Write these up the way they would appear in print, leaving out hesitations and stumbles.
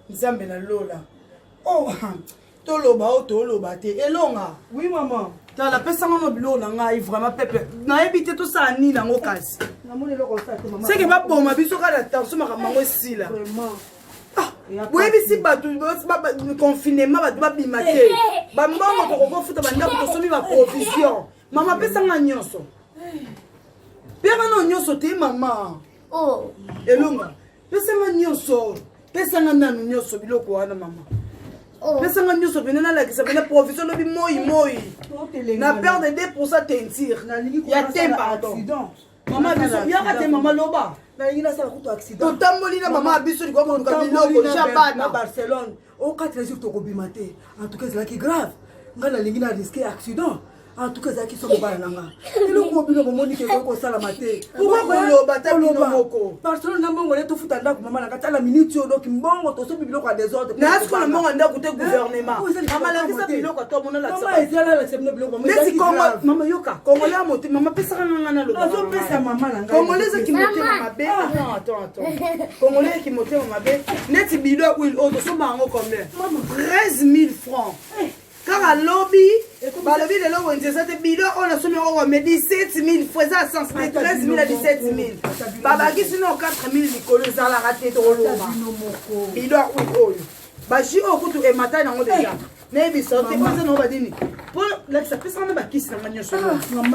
Nzambe na lola. Oh, toloba oyo toloba te. Elonga. Oui maman. Tala pesanga no biloko na ngai vraiment peuple. Nayebi te tosala nini yango kasi. Namoni eloko osala te maman. Seke baboma biso kaka na tension makambo yango esila. Vraiment. Ah, boyebisi bato confinement bato babima te. Bambongo tokoki kofuta bandako tosombi ba provision. Mama pesanga nyonso. Pera no nyonso te mama. Oh. Elonga. Pesanga nyonso. Pesanga nanu nyonso biloko wana mama. Oh. Pesanga nyonso pene nalakisa pene provision lobi moi moi. Na perte de 2% teinture. Ya te pardon. Mama biso yaka te mama loba. Nalingi nasala kutu accident. Totamboli na mama biso likolo koluka biloko ja bana. Na Barcelone. Okati na jour tokobima te. En tout cas ezalaki grave. Ngai nalingi na risquer accident. En tout cas ezalaki somo bana na nga. Eloko bino bomoni ke ekoki kosalama te. Pourquoi koloba ta bino moko? Barcelone na mbongo ne tofuta ndako mama na kati ala minute oyo donc mbongo tosombi biloko ya désordre. Na sikoyo na mbongo ya ndako te gouvernement. Mama lakisa biloko ata omona lakisa. Mama ezala lakisa bino biloko. Neti Congo mama yoka Congolais ya motema mama pesaka nga nga naloba. Azopesa mama na ngai. Congolais ezaki motema mabe. Attends attends attends. Congolais ezaki motema mabe. Neti bilo ya huile oyo tosomba yango combien? 13 000 francs. Kaka lobi balobi lelo wenze eza te bilo oyo nasomi yango kome 17 000 fois eza sens te 13 000 à 17 000 babakisi no 4 000 likolo ezalaka te tokoloba bilo ya huile oyo baji oyo kutu ematani yango deja nayebisa yo te oyo eza nango badini mpo lakisa pesaka na bakisi nanga nyonso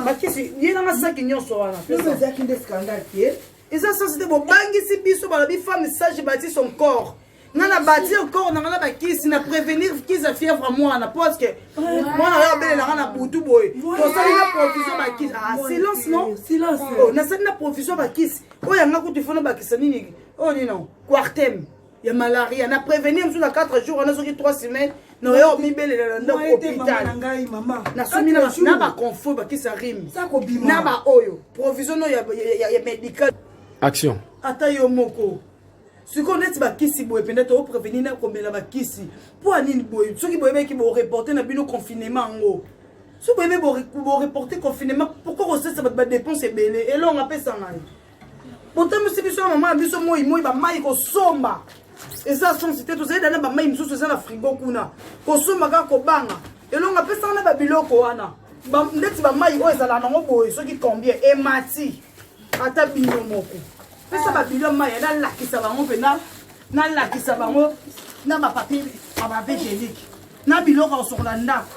bakisi ye nanga saki nyonso wana ezalaki nde scandale te eza sens te bobangisi biso balobi femme sage bâtit son corps nga na bâtir corps nanga na bakisi na prévenir kisi ya fièvre mwana parce que mwana oyo abelelaka na butu boye tosali na provision bakisi ah silence non silence oh nasali na provision bakisi oyo yanga kutu ifo nabakisa nini oyo nini non quartem ya malaria na prévenir mosusu na 4 jours wana soki 3 semaines naoya omibelela na ndako hôpital nasomi na baconfort bakisi ya rime na baoyo provision oyo ya médical action ata yo moko sikoyo neti bakisi boye mpenza tooprevenir na komela bakisi mpo ya nini boye soki boyebaki boreporte na bino confinement yango soki boyebi boreporte confinement pourkoi kosalisa bato badepense ebele elongo apesa ngai botambwisi biso na mama na biso moi moi bamai kosomba eza sonsi te tozali dana bamai mosusu eza na frigo kuna kosomba kaka kobanga elongo apesaka na babiloko wana ndeti bamai oyo ezalaka nango boye soki combien emati ata bino moko pesa babilo mai nalakisa bango mpenza nalakisa bango na bapapier bapapier hygiénique na biloko ya kosokola ndako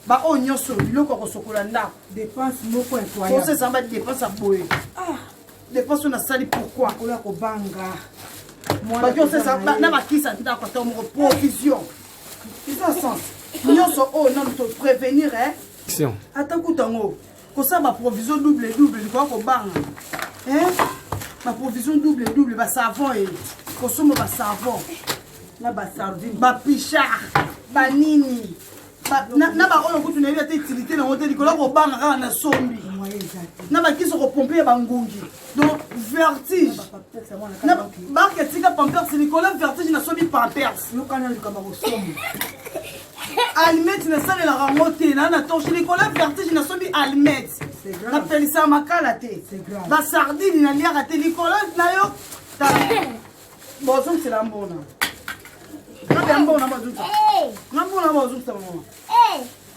baoyo nyonso biloko ya kosokola ndako dépense moko incroyable eza ba dépense ya boye ah dépense oyo nasali pourquoi oya kobanga bato osesa na bakisa ndako ata moko provision eza sens nyonso oyo nanu to prévenir ata kuta yango kosala baprovision double double likoya kobanga baprovision double double basavon e kosomba basavon na basardine bapichard banini na baoyo kutu nayebi ata utilité nango te likolo kobanga kaka na sombi na bakisi kopompe ya bangungi donc vertige barke etika pampers likolo vertige nasombi pampers almete nasalelaka yango te naa na torche likolo vertige nasombi almete napelisaka makala te basardine naliaka te likolo na yo bozongisela mbona ngabe mbona bazongisa nga mbona bazongisa mama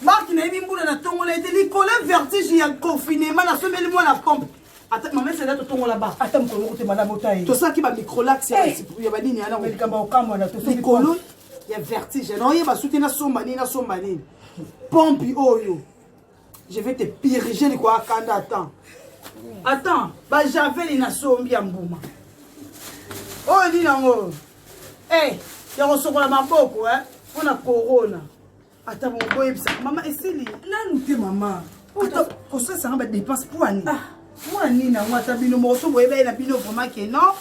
mark nayebi mbula na tongola ete likolo vertige ya confinement nasombeli mwana pompe ata mama esenda totongola ba ata mokolo moko te malamu ota ye tosalaki bamicrolax ya banini yana likambo ya kokamwa na likolo ya vertige naoyeba soki nasomba nini nasomba nini pompe oyo je vais te piriger likwa akanda attends attends bajaveli nasombi ya mbuma oyo nini yango eh, ya kosokola maboko eh, mpo na corona ata bongo boyebisa mama esili nanu te mama ata kosalisa nga badepense mpo ani mpo ya nini yango ata bino moko so boyeba ye na bino vraiment ke non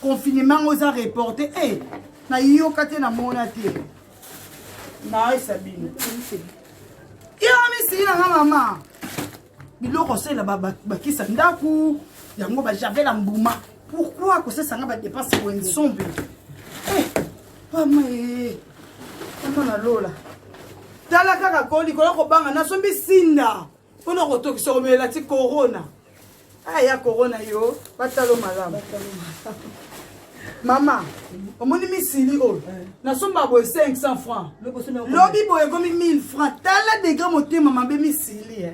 confinement yango eza reporte e eh, nayoka te namona te naayesa bino yanga misili na nga mama biloko osalela bakisa ndako yango bajavel ya mbuma pourquoi kosalisa nga badepense boye nsombe eh, mama e mama na lola tala kaka ko likolo kobanga nasombi sinda mpona kotokisa komela ti corona aya ah, corona yo batalo malamu. Mama, omoni misili oyo Eh. nasomba boye 500 francs, Lobi lobi boye ekomi 1000 francs. Tala degré motema mabe misili eh.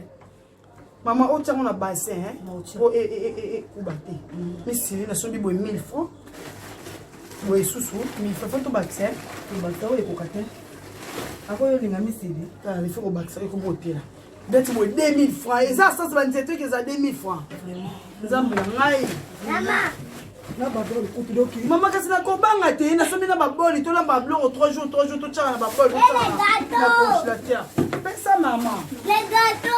Mama, otiango na bassin eh. Naotia. Po ekuba te. Misili nasombi boye 1000 francs, boye susu 1000 francs. Fo tobakisa eh. Tobakisa oyo ekoka te, akoyo olinga misili. Tala, il faut kobakisa, ekomi otela ndeti boye 2000 francs. Eza sasi banzete eke eza 2000 francs. Nzambe na ngai. Na baboli kutu doki. Mama, kasi nakobanga te, nasombi na baboli, tolamba biloko 3 jours, 3 jours, totyaka na baboli, totyaka na congélateur. Pesa mama.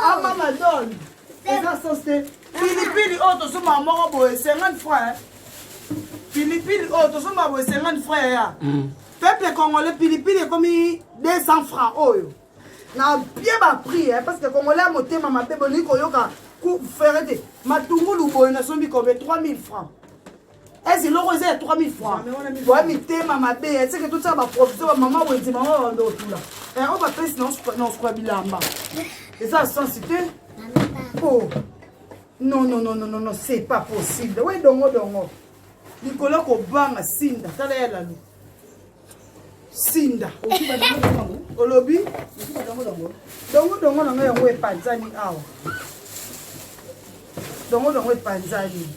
Ah, mama donne, eza sens te. Pilipili oyo tosomba moko boye 50 francs, pilipili oyo tosomba boye 50 francs ya peuple congolais, pilipili ekomi 200 francs. Oyo na bien baprix, parce que congolais ya motema mabe, bolingi koyoka fere te. Matungulu boye nasombi combien? 3000 francs. Ese eloko eza ya 3000 francs, boya mitema mabe. Eseke totiaka baprovision, bamama wenze, mama bando otula oyo bapesi na osukola bilamba, eza sensi te. Oh non, non, non, non, non, non, c'est pas possible. We dongo dongo likolo kobanga sinda. Tala ya lalu sinda. Olobi dongo dongo na ngai, yango epanzani awa, dongo dongo epanzani.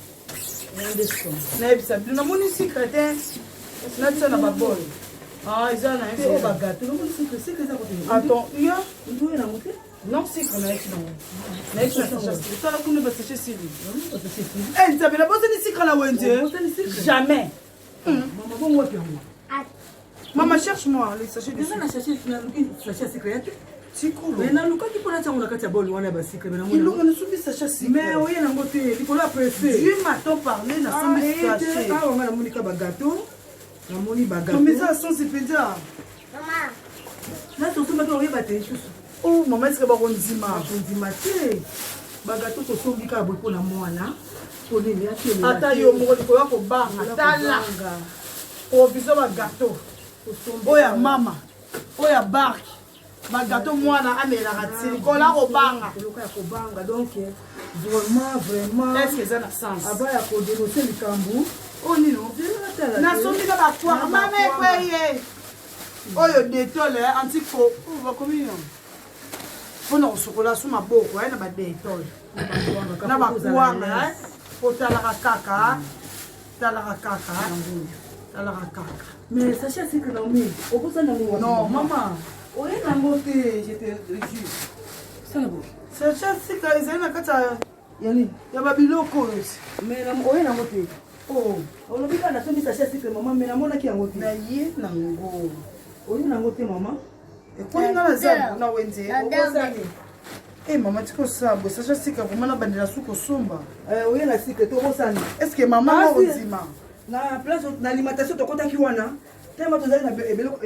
Nayebisa bino, namoni sucre te, natia na babol. Ah, eza na. Attends, ya non, sucre nayeki nango, nayeki na sachet. Tala kuna, basachet sili. Nzambe, nabosani sucre na wenze, jamais. Mama, cherche-moi les sachets de Eza na sachet, naluki sachet ya sucre ya te. Tikolo. Mais nalukaki mpona tiango na kati ya bol wana ya basucre. Ilongo, nasombi sachet sucre. Mais oye nango te likolo ya presse. Dieu m'a tant parlé, nasombi sachet. Awa nga namoni ka bagâteau, namoni bagâteau. Mais eza sensi mpenza. Na tosombaki, oyeba te lisusu. Oh mama, eske bakondima? Bakondima te. Bagâteau tosombi kaka boye mpona mwana, mpo nini? Ata yo moko likolo ya kobanga. Tala provision, bagâteau oyo ya mama, oyo ya barke, bagâteau mwana amelaka ti likolo ya kobanga. Eloko ya kobanga. Donc vraiment, vraiment. Est-ce eza na sens? Aba ya kodénoncer likambo. Oyo nini? Nasombi ka bakwanga, mama, ekweye oyo Dettol antico, bakomi nini mpona kosokola so maboko na baDettol na bakwanga. Po talaka kaka, talaka kaka, talaka kaka. Mais sachet ya sucre, Naomi, okosala yango wapi? Non mama. Oye nango te, je te jure. Sala boye. Sachet ya sucre ezali na kati ya Ya nini? Ya babiloko oyo. Mais oye nango te. Oh. Olobi kaka nasombi sachet ya sucre, mama, mais namonaki yango te. Na ye nango. Oye nango te, mama. Ekwei nga na zambo na wenze. Obosani. E mama, tika osala boye. Sachet sucre vraiment, na bandela su kosomba. Oye na sucre te, obosani. Est ce que mama Ah, moko si. ndima? Na place na alimentation tokɔtaki wana, tellement tozali na biloko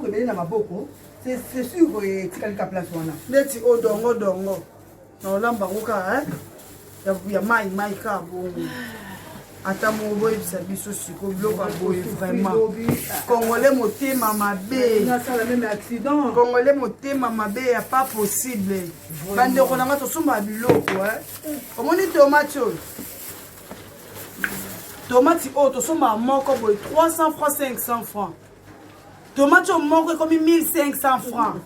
ebele na maboko, c'est sûr etikali ka place wana. Neti oyo dongo dongo na olamba yango kaka ya mai mai kaka bongo. Ata moko boyebisa biso sikoyo, biloko ya boye vraiment, congolais motema mabe. Nasala même accident. Congolais motema mabe ya pas possible. Bandeko na nga, tosombaka biloko. Omoni tomate oyo, tomate oyo tosombaka moko boye 300 francs, 500 francs, tomate oyo moko ekomi 1500 francs.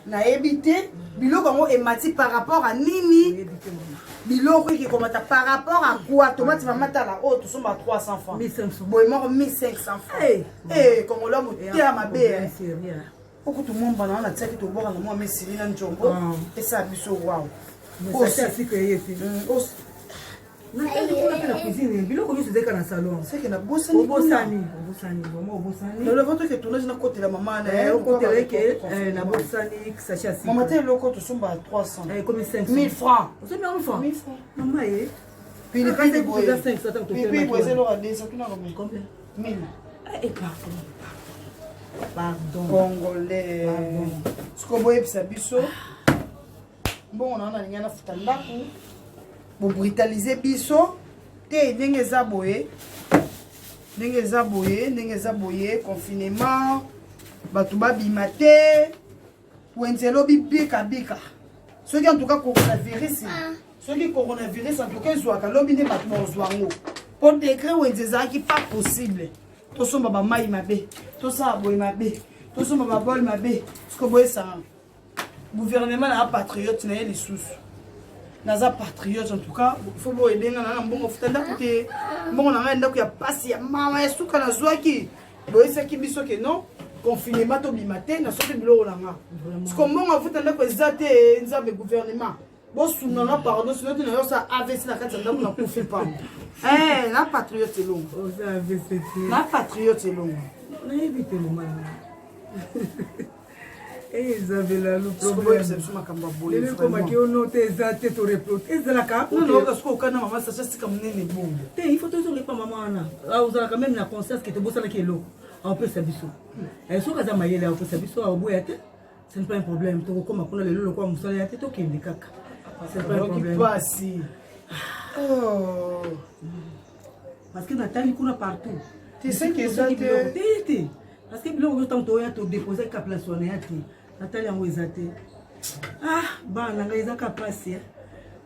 Nayebi te biloko yango emati par rapport à nini, biloko eke komata par rapport à quoi? Tomate, mama, tala oyo tosombaka 300 francs. 1500. Boye moko 1500 francs. Hey. Eh, congolais motema mabe. C'est rien. Okutu mwamba na tiaki, tobwaka na mwa mesili na njombo. Ah. Esala biso waw. Mais sachet ya sucre eye te. Natali kuna mpe na cuisine, biloko nyonso ezalika na salon. Seke nabosani. Obosani, obosani, vraiment obosani. Lelo toke tournage, nakotela mama na. Okotela eke nabosani sachet ya Mama, te sucre. eloko tosombaka 300, Ekomi 500. 1000 francs. Osombi yango franc? 1000 francs. Mama ye. Pilipili boye. Eza 500 ntango Pilipili boye eza eloko ya 200, tuna combien? Combien? 1000. Eh, pardon, pardon. Congolais. Pardon. Sikoyo boyebisa biso, mbongo na wana nalingi nafuta ndako, bobrutalize biso te. Ndenge eza boye, ndenge eza boye, ndenge eza boye, confinement, bato babima te, wenze elobi bikabika. Soki en tout cas coronavirus, soki coronavirus en tout cas ezwaka lobi nde bato bazwa yango. Mpo degre wenze ezalaki pas possible. Tosomba bamai mabe, tosala boye mabe, tosomba babole mabe. Siko boyesanga gouvernement na patriote na ye lisusu. Naza patriote en tout cas, faut boye ebenga na mbongo futa ndako te. Mbongo na ngai ndako ya pasi ya mama ya suka nazwaki. Boyesaki biso ke non confinement tobima te, nasombi biloko na nga. Siko mbongo afuta ndako eza te, Nzambe gouvernement. Bosunga nga pardon, sinon te nayosa AVC na kati ya ndako nakufi pamba. Eh, na patriote elongo. Oza AVC te. Na patriote elongo. Nayebi te mama. Ezabela le problème. Biso makambo ya boye. Lelo ekomaki ono te eza te to replot. Ezalaka. Non non, soki okana mama Sacha sika monene bongo. Te, il faut tozonga epa mama wana. Ozalaka même na conscience ke tobosanaki eloko. Aopesa biso. Soki aza mayele aopesa biso aoboya te. Ce n'est pas un problème. Tokokoma kuna lelo lokola mosala ya te tokende kaka. Ce n'est pas un problème. Pasi. Oh. Parce que natali kuna partout. Tu sais que eza te. Te te. Parce que biloko nyonso ntango toya todepose ka place wana ya te. Natali yango eza te. Ah, bana na ngai eza ka pasi.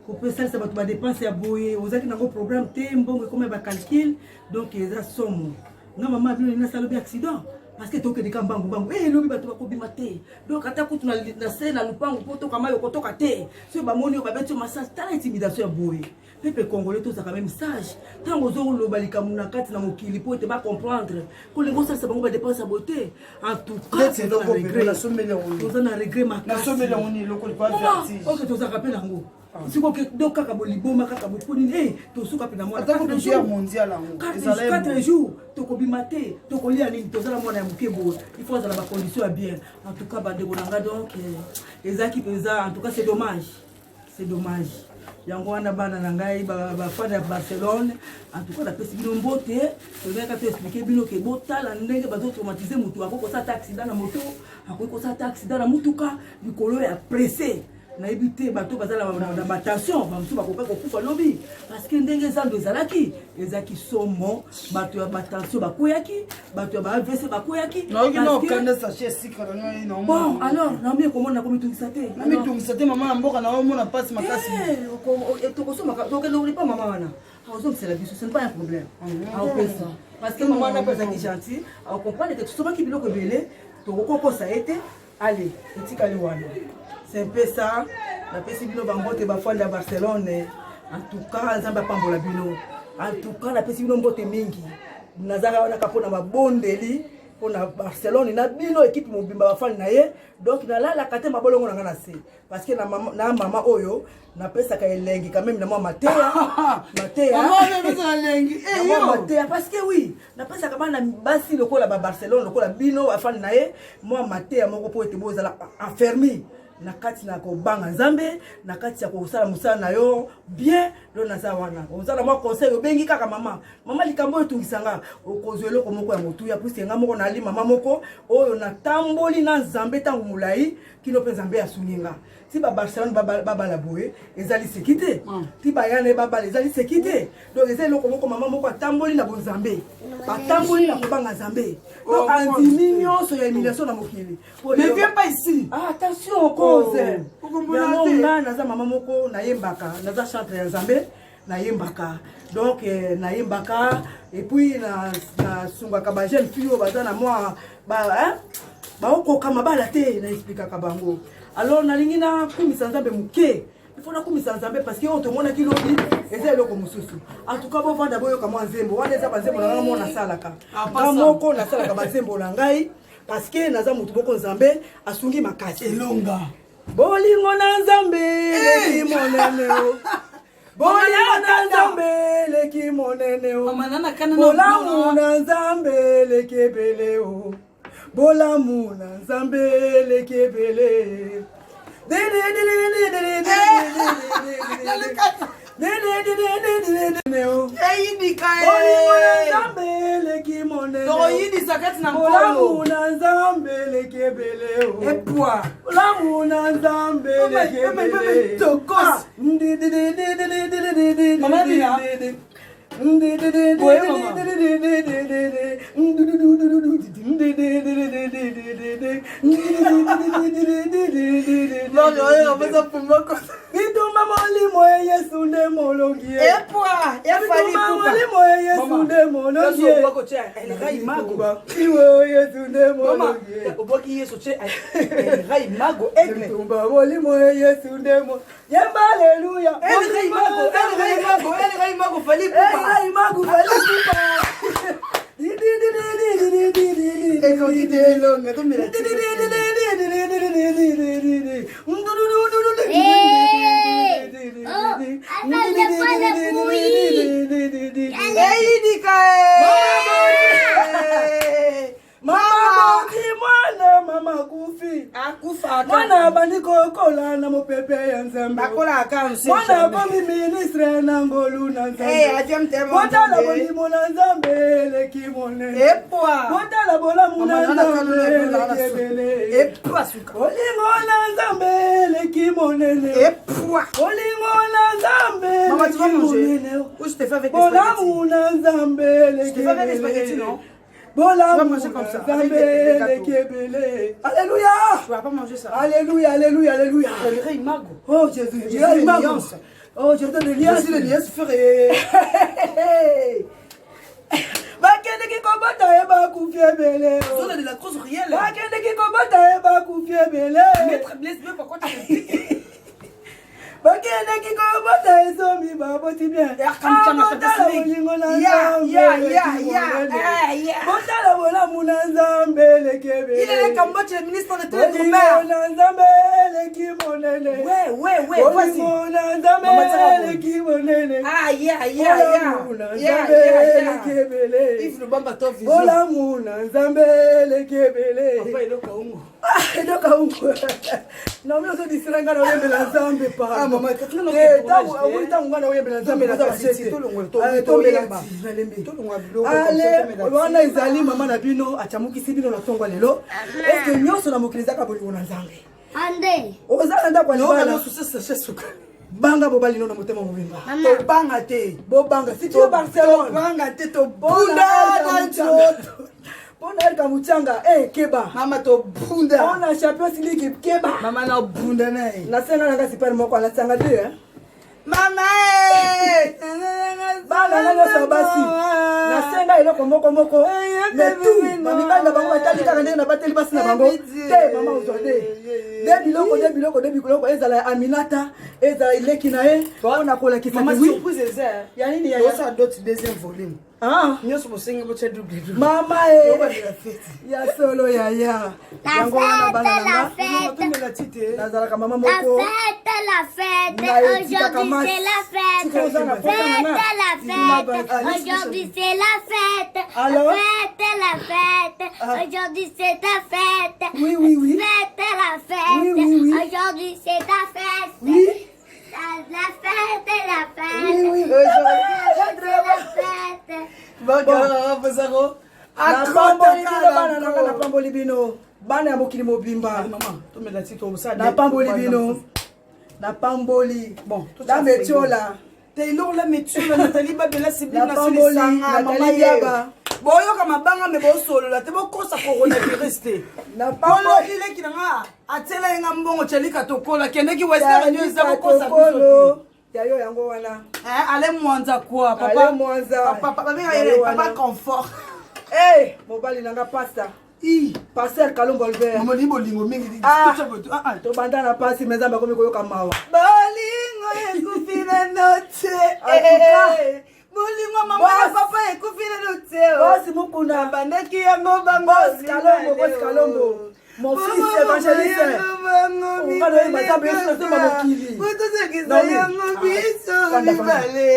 Kopesalisa bato badepense ya boye, ozalaki nango programme te, mbongo ekoma ya bacalcule, donc eza somo. Nga mama bino nini nasala lobi accident parce que tokende ka mbangu mbangu eh lobi bato bakobima te donc ata kutu na se na lupangu mpo toka mayi okotoka te soki bamoni yo babeti yo masasi. Tala intimidation ya boye. Peuple congolais tozalaka même sage ntango ozoloba likambo na kati na mokili mpo ete bacomprendre kolinga osalisa bango badepense ya boye te. En tout cas toza na regret makasi. Ok, tozalaka mpe nango sikoyo do kaka boliboma kaka boponi nini tosuka mpe na mwana 4 jours tokobima te, tokolia nini, tozala mwana ya moke boye, il faut azala bacondition ya bien. En tout cas bandeko na nga, donc ezalaki mpenza, en tout cas c'est dommage, c'est dommage. Yango wana bana na ngai bafan ya Barcelone, en tout cas napesi bino mbote. Tozalaka to explike bino ke botala ndenge bazotraumatize motu, akoki kosala ta accident na moto, akoki kosala ta accident na motuka likolo ya presse. Nayebi te bato baza na batension, bamosusu bakoka kokufa lobi parce que ndenge zando ezalaki, ezalaki somo. Bato ya batension bakweyaki, bato ya ba AVC bakweyaki. Bon, alors naomi ekomona komitungisa te. Namitungisa te, mama na mboka, naomona mpasi makasi. Tokosomaka, tokende kolipa mama wana aozongisela biso, ce n'est pas un problème. Aopesa parce que mama wana mpe azalaki gentil, acomprendre ke tosomaki biloko ebele, tokokokosa ye te. Allez, etikali wana, c'est un peu ça. Napesi bino bambote bafandi ya Barcelone. En tout cas Nzambe apambola bino. En tout cas napesi bino mbote mingi. Nazalaka wana kaka mpona mabondeli mpona Barcelone na bino ekipe mobimba bafani na ye. Donc nalalaka te, mabolongo na ngai na se parce que na mama, na mama oyo napesaka elengi quand même na mwa mateya mateya mateya parce que oui, napesaka bana basi lokola ba Barcelone, lokola bino bafani na ye, mwa mateya moko mpo ete bozala affermi na kati na kobanga Nzambe, na kati ya kosala mosala na yo bien. Donc naza wana, oza na mwa conseil, obengi kaka mama, mama likambo oyo etungisanga, okozwa eloko moko ya motuya puisque nga moko nali mama moko oyo natamboli na Nzambe ntango molai kino mpe Nzambe asungi nga. Ti babarcelone babala boye eza liseki te, ti baya na ye babala eza liseki te. Donc eza eloko moko mama moko atamboli na bonzambe, atamboli na kobanga Nzambe, donc andimi nyonso ya humiliation na mokili. Ne viens pas ici. Ah, attention cause yango nga naza mama moko nayembaka, naza chantre ya Nzambe, nayembaka. Donc nayembaka et puis nasungaka ba jeune fille oyo baza na mwa baokoka mabala te, naexplikaka bango. Alors nalingi nakumisa Nzambe moke, il faut nakumisa Nzambe parce que oyo tomonaki lobi eza eloko mosusu. En tout cas bovanda boyoka mwa nzembo wana, eza banzembo na ngai moko nasalaka, nga moko nasalaka banzembo na ngai parce que naza motu moko Nzambe asungi makasi. Elonga bolingo na Nzambe eleki monene o, bolingo na Nzambe eleki monene o, bolamu na Nzambe eleki ebele o, bolamu na Nzambe eleki ebele. Eyindika. Bolingo na Nzambe eleki monene, tokoyindisa kati na bolamu na Nzambe eleki ebele o, epwa bolamu na Nzambe eleki ebele. Tokos. Mama Bina. Boye, mama. Bitumba molimo ye, Yesu nde molongi ye. Epwa efali. Bitumba molimo ye. Yesu nde molongi. Obwaki Yesu tie Rai Mago aigle. Bitumba molimo Yesu nde mo. Yemba alléluia. El Rai Mago, El Rai Mago, El Rai Mago Fally Ipupa. El Rai Mago Fally Ipupa. Ekoki te elonga tomela. Eyidika mama mwana mama akufi mwana abandi kokola na mopepe ya nzambe mwana akomi ministre na ngolu na nzambe botala bolimo na nzambe eleki monene botala bolamu na nzambe eleki ebele bolingo na nzambe eleki monene bolingo na nzambe eleki monene bolamu na nzambe eleki ebele bolamu na nzambe eleki ebele alleluya alleluya alleluya alleluya oh jésus oh jésus de liance bakendeki kobota ye bakufi ebele bakendeki kobota ye bakufi ebele bakendeki kobota ezomi baboti bien botala bolingo na nzambe botala bolamu na nzambe eleki ebelebolingo na nzambe eleki monene bolingo na nzambe eleki monene bolamu na nzambe eleki ebele bolamu na nzambe eleki ebele edoka ungu naomi ozodisela ngai naoyembela nzambe paomoni ntango ngai naoyembela nzambe nalembi ale wana ezali mama na bino acamukisi bino na ntongo lelo eske nyonso na mokili ezaka bolingo na nzambe oza na ndako ya libala banga mobali no na motema mobimba tobanga te bobanga si tu barcelone tobanga te tobunda na nzoto mpona erika muchanga e eh, keba mama tobunda mpona champions league keba mama nabunda naye nasenga nanga sipare moko alatanga te eh. mama eh! bana na nyonso ya basi nasenga eloko moko moko mais tout bamibali na bango batali kaka ndenge nabateli basi na bango te mama ozwa te de biloko de biloko de biloko ezala ya aminata ezala eleki na ye mpona kolakisa ya nini ya dot deuxième volume Ah. nyonso bosengi botya double double mama e ya solo yaya yango wana bana na nga nazalaka mama moko La fête, aujourd'hui c'est la fête. Fête la fête, aujourd'hui c'est la fête. Fête la fête, aujourd'hui c'est ta fête. Oui, oui, oui. Fête la fête, oui, oui, oui. aujourd'hui c'est ta fête. Oui. La fête, la fête. Oui, oui. Aujourd'hui c'est la fête. Napamboli bino bana nanga, napamboli bino bana ya mokili mobimba, napamboli bino, napamboli la metiola Taylor la metiola Nathalie Babela Sibline napamboli Nathalie Yaba boyoka mabanga me bosolola te bokosa coronavirus te napamboli leki na nga atiela ye nga mbongo chalika tokola kendeki western union eza bokosa biso te yayo yango wana ale mwanza kwa papa ale mwanza papa babenga ye papa confort eh mobali nanga pasta pasteur kalombo albert mama bolingo mingi tobanda na pasi mais nzambe akomi koyoka mawa bolingo ekufi nano te bolingo mama na papa ekufi nano te bosi mukuna bandaki yango bango kalombo bosi kalombo mon fils évangéliste okana oyeba nzambe yesu nazomba mokili otozokisa yango biso mibale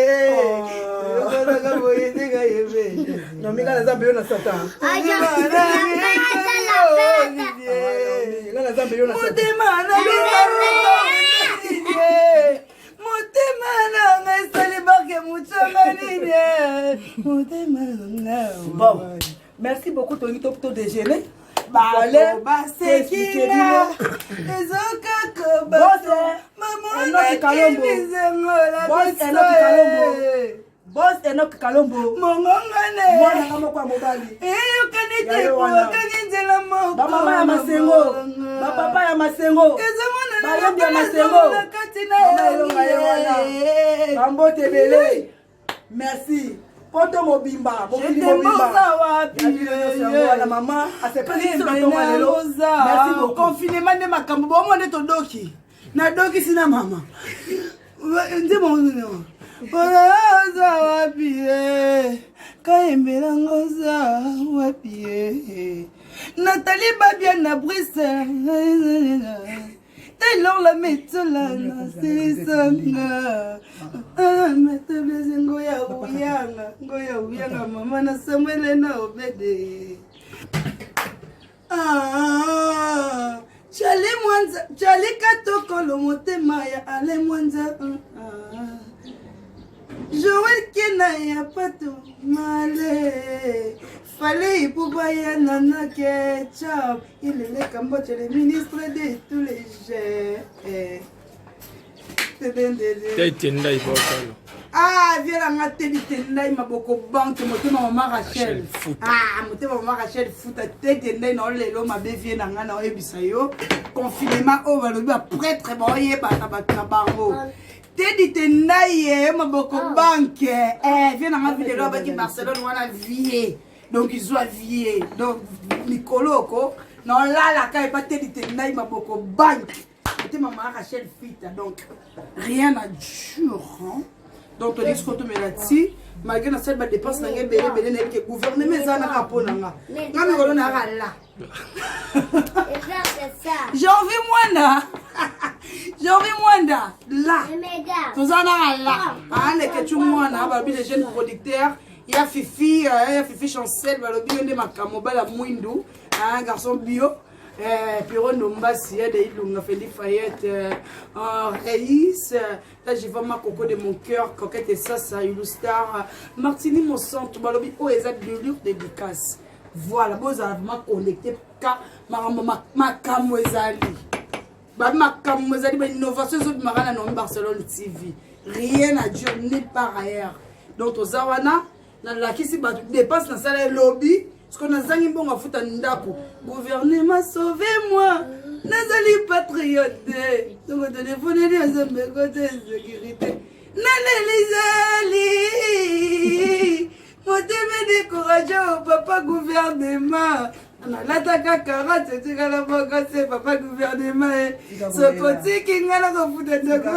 okolaka boye ndenge yebe nomi nga na nzambe yo na satan nga na nzambe yo na motema na motema nanga esali barke motyanga nini motema nanga bon merci beaucoup tolingi to déjeuner bato baseki nga eza kaka bato mamonaki bizengola biso Boss Enoch Kalombo mongongane mwana nga moko ya mobali eyokani te okangi nzela moko bamama ya masengo bapapa ya masengo bayembi ya masengo kati na elonga ye wana bambote ebele merci. Poto mobimba, mokili mobimba. Wapi wana mama asepeli biso na ntongo ya lelo. Merci beaucoup. Confinement nde makambo bongo nde todoki. Nadokisi na mama. Nde bongo. Oza wapi ye? Kayembela ngoza wapi ye? Nathalie Babia na Bruxelles. Taylor la metsola na silisanga. Metableze ngoya uyanga, ngoya uyanga mama na Samuel na Obede. Ah, Charlie Mwanza, Charlie Katokolo motema ya Ale Mwanza. Ah. Joël Kena ya Pato Male. Fallait Ipupa ya Nana Ketchup. Il est le Cambodge, le ministre de tous les jeux. Tete ndai bokalo. Ah, viens nga tedi tendai maboko banque motema mama Rachel. Ah, motema mama Rachel futa tete ndai na lelo mabe vie na nga na oyebisa yo. Confinement oyo balobi ba prêtre ba oyebaka bato na bango. Tedi tendai ye maboko oh. banque. Eh, vie na nga vidéo abaki Barcelone wana vie. Donc izwa vie. Donc mikolo ko na olalaka epa tedi tendai maboko banque. motema ma Rachel Fita donc rien à dire hein? Donc tolingi sikoyo tomela ti malgré nasali badepense na ngai ebele ebele nayebi ke gouvernement eza naka mpo na nga nga mikolo nayaka la janvi mwanda janvi mwanda la toza naka la aleketyu mwana balobi les jeunes producteurs ya fifi ya fifi chancel balobi yo nde makambo mobali ya mwindu garçon bio. Eh, Pierrot Ndombasi, ya de Ilunga, Feli Fayette, euh, euh, Reis, euh, là je vois ma coco de mon cœur, Coquette et Sasa, Ilustar, Martini Monsanto, Balobi, oh, eza de lure dédicace. Voilà, bozala vraiment connecté, ka makambo makambo ezali. Ba makambo ezali, ba innovation ezobimaka na Naomi Barcelone TV. Rien à dire nulle part ailleurs. Donc toza wana nalakisi bato dépense nasala elobi siko nazangi mbongo afuta ndako gouvernement sauve moi nazali patriote tongo telefoneli ya nzambe kote sécurité nalelizali motema décourage o papa gouvernement nalataka karote etikala moko se papa gouvernement e soko otiki ngai nakofuta ndako.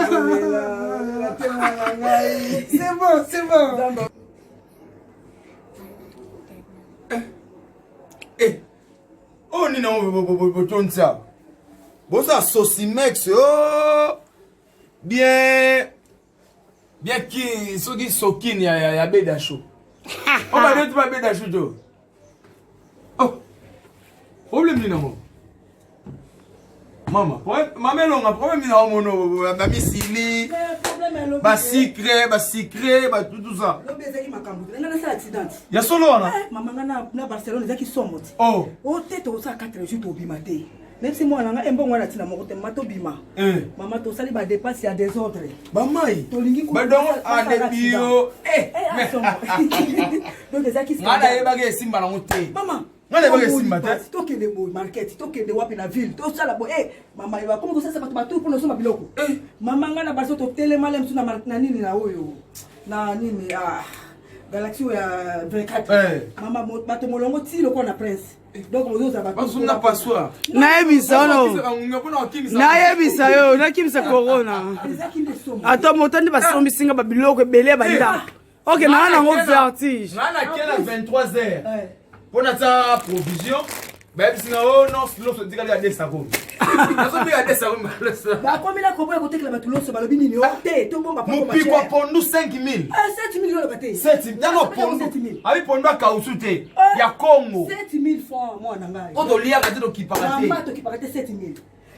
C'est bon, c'est bon. Eh, oyo nini yango botondisa boza sosimex o oh! Bien bien ki soki sokini ya, ya, ya bedasho o oh, badeti ba bedasho to oh problème nini yango mama mama elonga problème nini yango mono bamisili basikre basikre batutu ça lobi ezalaki makambo te nga nasala accident ya solo wana eh, mama nga na barcelone ezalaki somo ti oh. o te tokosala 4 jours tobima te Même si mwana nga embongo wana tina moko te mama tobima. Eh. Mama tosali ba dépenses ya désordre. Ba mai. Tolingi ko. Ba dongo ande bio. Eh. eh Donc ezaki Nga nayebaki esimba nango te. Mama. Nga nayebaki esimba te. Tokende boye market, tokende wapi na ville, tosala boye. Eh mama bakomi kosalisa bato batour mpo nosomba biloko. Eh. Mama nga na baso totelema le mosusu na nini na oyo. Na nini ah galaxie oyo ya 24. Eh. Mama bato molongo ti lokola na prince. Donc ozozala bato. Bazonga passoire. Nayebisa yo. Nayebisa yo, nakimisa corona. Ata moto nde basombisi nga babiloko ebele ya bandako. Ok, naa nango vertige. Nga nakei na 23 heures. Mpo natia provision. Bayebisi nga oh non, loso etikali ya 2 sakomi. Nazobika 2 sakomi. Bakomi na koboya kotekela bato loso balobi nini o te tobomba mopiko ya pondu 5000. 7000 oloba te. 7000 ntango pondu. Abi pondu akausu te. Ya Congo. 7000 francs mwana ngai. Po toliaka te tokipaka te. Mama tokipaka te 7000.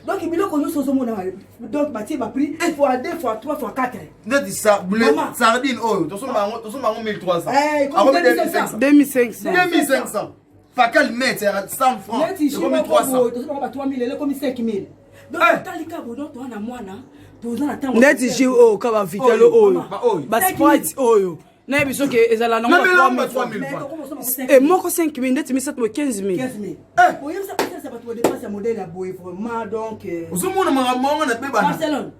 Donc biloko nyonso ozomona donc batie ba prix fois 2 fois 3 fois 4. Neti sardine oyo tosomba yango tosomba yango 1300. Eh, Akomi 2500. 2500. 2500. Fakal net ya 100 francs. Neti Ekomi 300. tosomba ba 3000 eleko ekomi 5000. Donc talika bodo to na mwana toza na tango. Neti jus oyo ka ba vitalo oyo. Ba sprite oyo. Nayebi soki ezala nango ba 3000. E moko 5000 ndeti misato boye 15000. Oyebisa kosalisa bato ba dépense ya modèle ya boye vraiment donc. Ozomona makambo yango na mpe bana. Barcelone.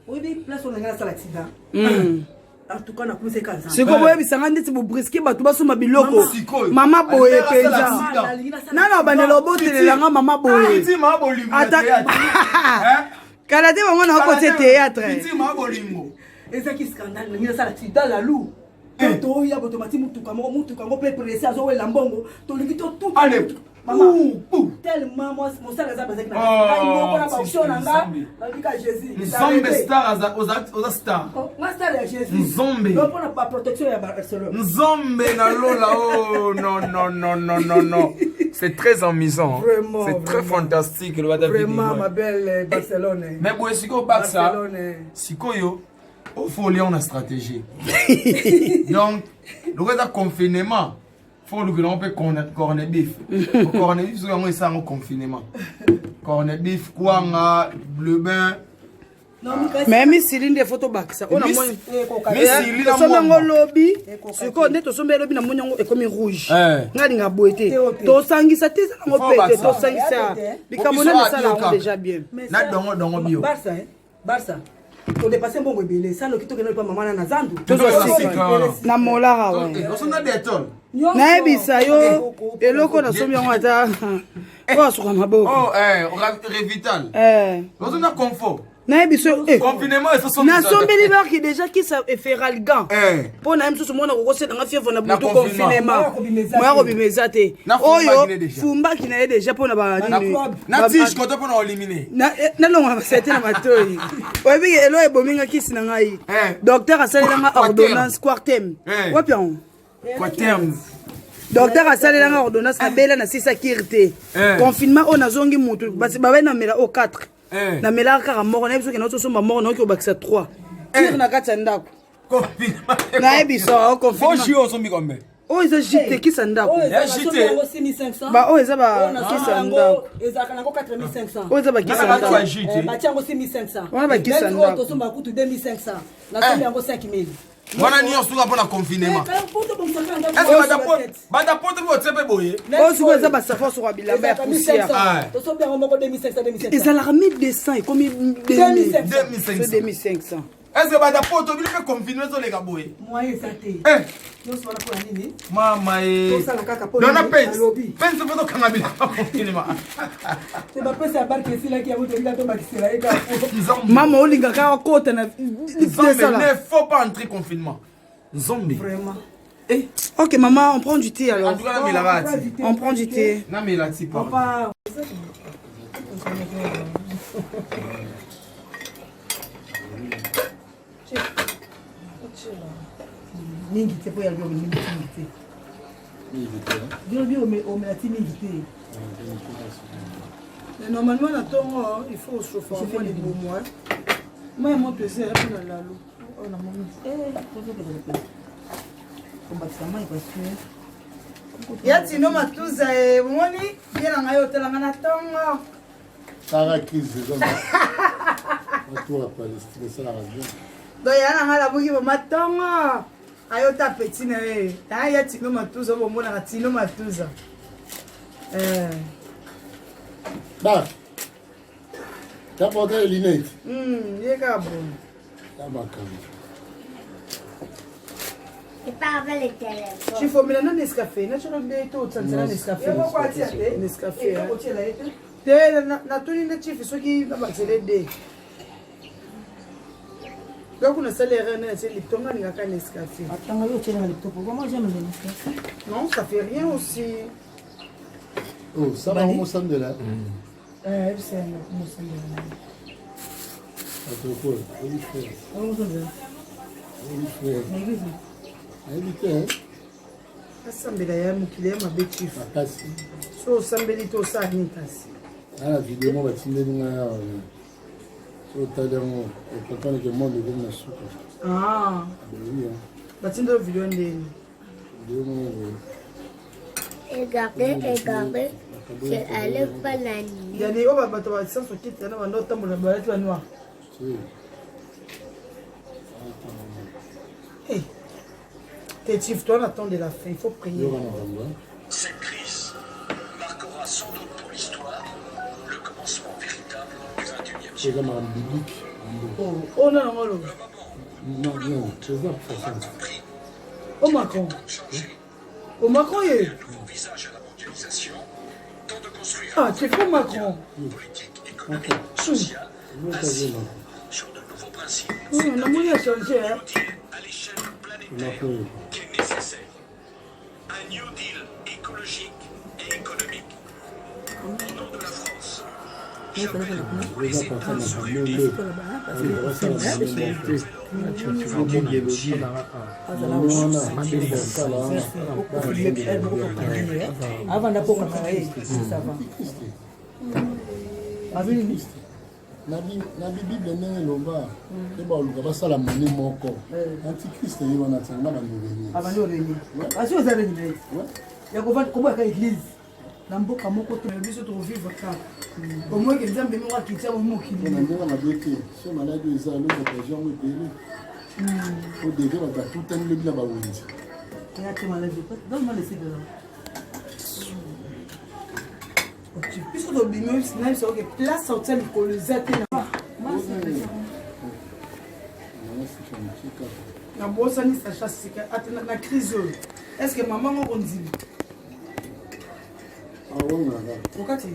Oyebi place oyo na ngai nasala accident. En tout cas, nakumisa eka Nzambe. Sikoyo boyebisa nga ndeti bobriske bato basomba biloko. Sikoyo. Mama boye Alingaka asala mpenza. accident. Nana obandela obotelela nga mama boye. Fiti maa bolingo na Ata- théâtre. Hein? Kala te bango na okotie théâtre. Fiti maa bolingo. Ezaki scandale, nalingi nasala accident la lou. Eh. Toya bo tomati mutuka moko, mutuka yango mpe presse azowela mbongo, tolingi totuta Allez. mutuka. Mama, Ouh, ouh. tellement moi mosala eza bazaki na Oh, ngai moko na baoption na nga, Nzambe. nalobi ka Jésus. Nzambe star aza oza star. Oh, nga star ya Jésus. Nzambe. Donc mpona ba protection ya Barcelone. Nzambe na lola oh non non non non non non. C'est très amusant. hein. Vraiment, C'est très vraiment. fantastique le bata Vraiment vidéo. ma belle Barcelone. Mais boye sikoyo baksa Barcelone. sikoyo ofo olia na stratégie. Donc lokola eza confinement fo olukela yango mpe corne beef. Corne beef soki yango esala yango confinement. Corne beef, kwanga, bleu bain. Non, Mika, Mais misili nde fo tobakisa. Oyo namoni. Misili na tosombi yango mwamba. lobi sikoyo nde tosombi lobi namoni yango ekomi rouge Eh. nga alinga boye te Te o te. tosangisa te eza nango Faut pete bakisa. tosangisa Ya pete. likambo Biso nani adio esala yango kaka. déjà bien Mais Na ça- dongo dongo bio. Barça, hein? Barça. todepase mbongo ebele sanoki tokende epa mama na na zandu Tozwa Tozwa sika. sika. na molara we Osonda detol. nayebisa yo eloko nasombi yango ata oyo asuka maboko Oh eh revital. Eh. Osonda confort. nayebisa yo eh. Confinement esoso. nasombeli barki déjà kisa eferalgan Eh. mpo na ye mosusu mwana kokoselanga fievre na Na butu confinement. confinement Moya kobima eza moya te. kobima eza te Na fumbaki oyo ne déjà. fumbaki na ye déjà mpo na banini Na tige koto pona éliminer. nalongola basete na matoi oyebi ke elo ebomi nga kisi na ngai Eh. docteur asalelanga Quartem. ordonnance quartem Eh. wapi yango Quoi terme? docteur asalelanga ordonnance nabela na sisa kire te Eh. confinement oyo nazongi mutu basi babai namela o 4 Eh. namelaka kaka moko nayebi soki naotosomba moko naoki obakisa 3 kire na kati ya ndako Confinement. nayebi so Bon confinement jus osombi combien? oyo eza jus te kisa ndako Oyo Ya ezalaka JT. soki yango 6500. Ba oyo eza ba Oyo nasombi kisa yango, ndako. ezalaka nango 4500. oyo eza bakisa Nana ndako ba jus te. Eh, batia yango 6500. Wana bakisa Neti oyo ndako. tosomba kutu 2500. Nasombi yango 5000. Wana nyonso kaka mpona confinement. Eh, po tobongisa kaka ndako. Est-ce que Oyo bata sur po la tête. bata poto mpe otie mpe boye? oyo sikoyo eza basafo soka bilamba ya Ezalaka poussière 1500. Ah. Tosombi yango moko 2500, 2500. ezalaka 1200 ekomi 2500. 2500. 2500 Est-ce que bata poto bino mpe confinement ezoleka boye? Moyen eza te. Eh, Nyonso wana mpona nini? mama e. Tosala kaka mpo Dona nini? pense. Alobi. Pense mpe tokanga bilamba confinement. Te bapesa ya barke esilaki yango tolinga tobakisela ye kaka. Nzambe. mama olingaka akota na Nzambe ne faut pas entrer confinement. Nzambe. Vraiment. Eh, ok maman on prend du thé en alors tout cas namelaka ti. on prend du thé Namela ti pardon. Papa. Mingi te mpo ya lobi mingi mingi te. Lobi omela ti mingi te. Mais normalement na ntongo il faut ochauffe mwa libumu mai ya moto eza ya mpona lalo oyo namoni Kombakisa mai parce que ya tino matuza e omoni bie na ngai otalanga na ntongo Tara crise eza na tour ya Palestine esalaka bien. donc ya na ngai nabuki boma ntongo ayota peti na ye aya ya tino matuza oyo bomonaka tino matuza Eh. Ba. T'as porté les lunettes. Ye kaka boye Ya makambo. Il parle le téléphone. chifomela na nescafe natyaka nde to otisalisaka na nescafe moko atia te. nescafe Eh, otiela ye te. te natuni nde chief soki nabakisele de donc nasali erreur nde natie lipton nga alingaka nescafe Attends, yo otiela na laptop. Moi j'aime le Nescafé. non ça fait rien aussi. Oh, ça va mosandela. Eh, yebisa yango mosandela. Bato ko, oyebi frère. Oyebi frère. Na église. Nayebi te, hein? Asambela ya mokili ya mabe chief. Makasi. So osambeli te osala nini kasi? Na video moko batindeli ngai awa. So otali yango, ocomprendre que monde ekomi na suka. Ah, Oui, hein. batindi video ndeni? Video moko boye. Égaré, égaré, c'est aller pas la nuit. Yani oyo bato ba science okitela na banda otambola balati ba noir. Si. Hey. T'es chief, toi, on attend de la fin, il faut prier. Yoka makambo, hein. Cette crise marquera sans doute pour l'histoire le commencement véritable du XXIe siècle. Eza makambo biblique. Oh, oh non, non, non. Non, non, président aura compris O Macron. O Macron ye. Nouveau visage à la mondialisation, temps de construire Ah, c'est faux Macron. politique, économique, sociale, assis sur de nouveaux principes. Namoni a changé hein. À l'échelle planétaire qui est nécessaire. Un New Deal écologique et économique. Au nom de la France, j'appelle tous les États à se réunir. Avanda mpo kaka ye ça va. Na bible ndenge eloba nde baluka basala mone moko antichrist ye wana tiango na bandi orenie asi oza reni na ye ya koboyaka église na mboka moko te. Biso tokovivre kaka omoyeke Nzambe moko akitya mo mokili. Na ndenge mabe te, so maladi oyo eza lobi occasion yango ebele o deja bato batutani lobi na bawenze. Ya te maladi, donne-moi le site là. Biso tobimi na biso oke place otia likolo eza te. Nabosani sacha sika ata na crise oyo. Est ce que mama ngo kondima okati?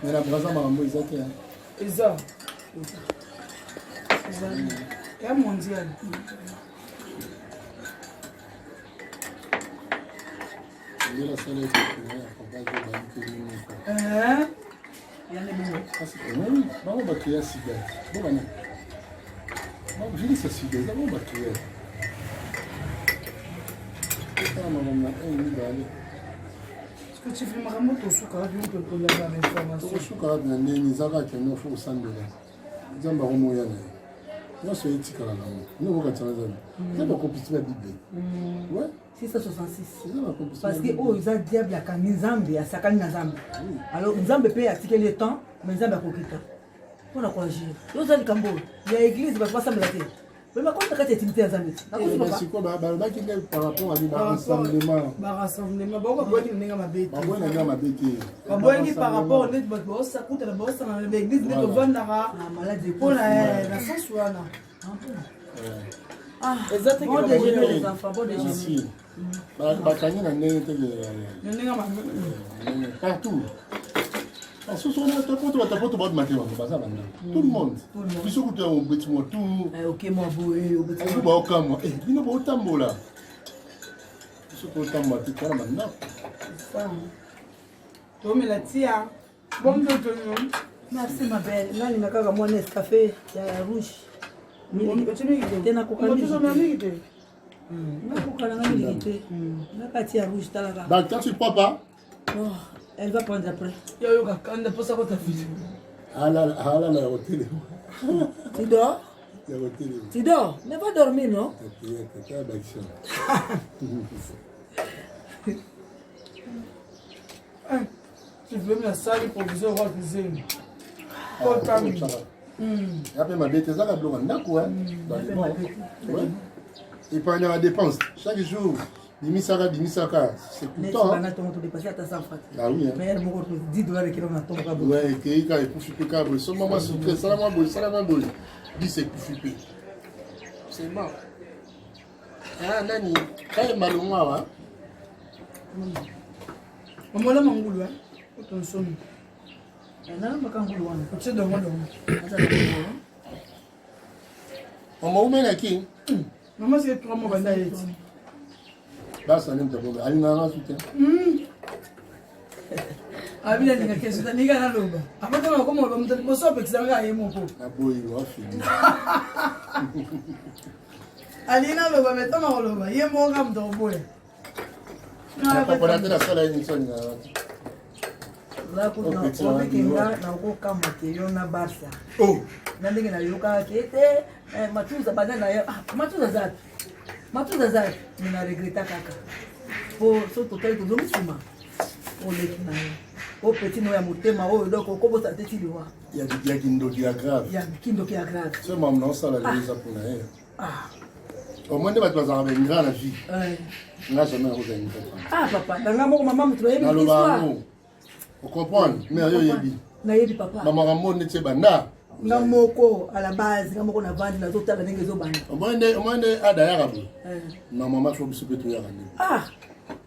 Mais na Braza makambo eza te. Eza ya mondial. Ndela sala ya papa baliki moko. Bango bakrea sida bo bana virus ya sida eza bango bakrea etala makambo na 1 mibale. Chief, makambo tosuka wapi? Tolanda na information. Tokosuka wapi na ndenge eza kaka kende fo kosambela Nzambe akomoya na ye nyonso etikala nango nde okokatisa Nzambe eza bakopisi ba Bible. Ouais. 666, parce que oyo eza diable akangi Nzambe, asakani na Nzambe. Alors Nzambe mpe atikeli ye temps, mais Nzambe akokita mpona koagir. Yo oza likambo oyo ya église, bato basambela te, mais bakomi na kati ya intimité ya Nzambe te. Sikoyo balobaki nde par rapport ani barassemblement. Barassemblement, bango baboyaki na ndenge mabe te. Baboyi na ndenge mabe te. Baboyaki par rapport neti bato baosakutana, baosangana na baeglise nde tovandaka mpona na sens wana. Eza te. Bon déjeuner les enfants, bon déjeuner. Bakangi na ndenge te. Na ndenge mabe. Partout basusu wana tapoto batapoto babima te, bango baza banda tout le monde. Biso kutu ya obeti mwa tour. Ok, mwa boye obeti. Baokamwa bino botambola, biso totambola te, twana bandako. Tomela tia bon nzoto nyo. Merci ma belle. Nalinga kaka mwa Nescafé ya rouge te, nakoka mingi te. Nakoka nanga miliki te, nakati ya rouge talaka. Bah, toi, tu prends pas? Oh, elle va prendre après. Yo yoka kanda mposa kota vite. Alala ya kotelema. Tu dors? Ya kotelema. Tu dors? Mais va dormir, non? Tata bakisa. Tifemi nasali provision roi cuisine kotami. Ya mpe mabe te, ezaka biloko ya ndako epargne ya dépense chaque jour, bimisaka bimisaka, c'est coûtant. Bana tongo todépasser ata 100 francs. Ah oui, hein. Mais moko 10 dollars ekilo na tongo ka. Ouais, ekei kaka, ekufi mpe kaka boye. Somba mwa sucre, sala mwa boye, sala mwa boye, 10 ekufi mpe, c'est bon. Ah, nani kaye malongo awa? Mamola mangulu otonsomi. Nalambaka ngulu wana. Otie dongo dongo. Mama umelaki. Mama c'est 3 mois banda yeti. Basa nde moto alingaka su te. Abi nalinga keso nalinga naloba apatanga nakoma loba moto liboso apekisanga ye moko. Naboyi wafini. Alingi naloba me ntango koloba ye moko kaka moto akoboya. Napapona te, nasala ye nyonso alingaka te. Obekenga nakokamwa te yo na Barsa na ndenge nayokaka ke te Matuza banda na ye, Matuza aza te, Matuza aza te, me na regreta kaka po so totali tozongi nsima, oleki na yo o petit no ya motema oyo, donc okobosana te ti liwa. Ya kindoki ya grave. Ya kindoki ya grave. So mamu naosala lelo eza mpona ye. Au moins nde bato bazalaka baingrat na vie, nga jamais nakozala ingrat. Ah papa, nanga moko mama moto nayebi. Naloba yango, ocomprendre, mais yo oyebi. Nayebi papa. Bamakambo neti ebanda. Nga moko à la base, nga moko na vandi nazotala ndenge ezobanda. Omoni nde ada yaka boye. Eh. Normalement faut biso mpe toyaka ndenge. Ah.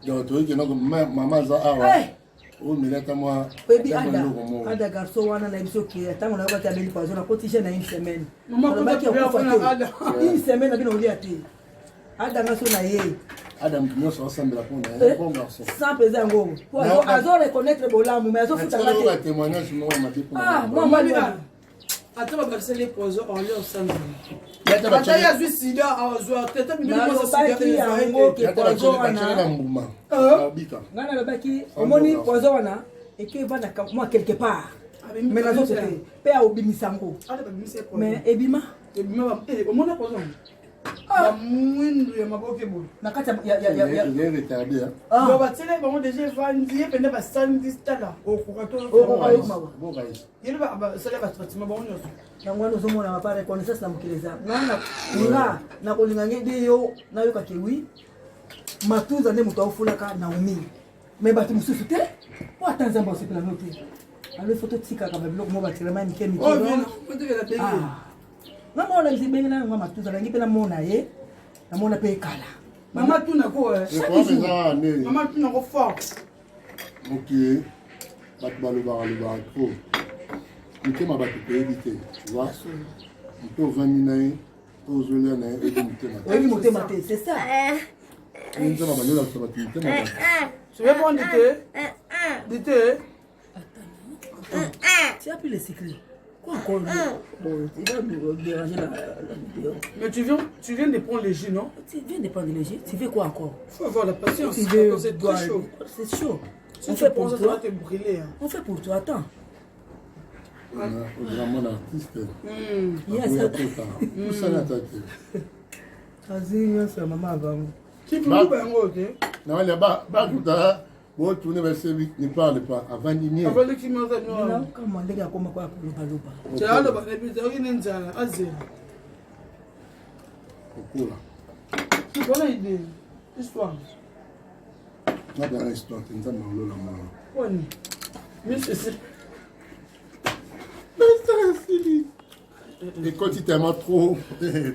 Donc toyiki noko mama aza awa. Eh. Omela ata mwa oyebi ada ada garçon wana na biso ke ntango nayokaki abeli poison nakoti jeune na une semaine. Alobaki akufa te. Une semaine na bino olia te. Ada nga so na ye. Ada mutu nyonso asambela mpo na ye eh, bon garçon. Sans pesa yango. Po azo reconnaître bolamu mais azo futa nga te. témoignage moko ya mabe mpo na Ah, moi moi ata babakiseli poison orlie osanzela ata ye azwi sida azwa te ata nalobaki yango ke poison wana na mbuma eh? ngai nalobaki omoni poison wana eke evanda mwa quelque part mais nazote te mpe aobimisa yango mais ebima ebima eh, omona poison Ah. bamwindu ya maboke boye na kati ya batiele bango deja evandi ye mpenza basandi tala okoka to yele basala batraitement bango nyonso yango wana ozomona papa reconnaissance na mokili eza nga nakolinga nge de yo nayokaki wi matuza nde moto aofulaka naomi me bato mosusu te po ata nzambe asepela no te alo ifo totikaka babiloko mo batraitement mike mike Nga mona biso ebenge na nga matuza nangi pe namona ye namona pe ekala. Mama tuna ko eh. Chaque jour. Mama tuna ko fort. Ok. Bato balobaka lobaka trop. Mitema bato toyebi te, tu vois. Moto ovandi na ye, ozolia na ye, oyebi motema te. Oyebi motema te, c'est ça. Nzambe abandolakisa bato mitema bato. Tu veux prendre du thé? Du thé? Tu as pris le sucré. Quoi encore Bon, il va nous déranger la, la vidéo. Mais tu viens, tu viens de prendre le jus, non? Tu viens de prendre le jus. Tu veux quoi encore? Il faut avoir la patience. Tu veux, c'est très chaud. C'est chaud. Si On fait pour ça, toi. Ça va te brûler. Hein. On fait pour toi, attends. Vraiment un artiste. Yes. Azwi nyonso ya mama bango. Kitundu yango te. Na ba ba kuta Bo tourner ba sebi ne parle pas avandi nie. Avandi kimia za no. Kama ndenge akoma kwa koloba loba. Tya loba na biso oki ne nzala azela. Okola. Bona idée. Histoire. Na ba histoire te nzambe olola mwana. Wani. Monsieur c'est ekoti tellement trop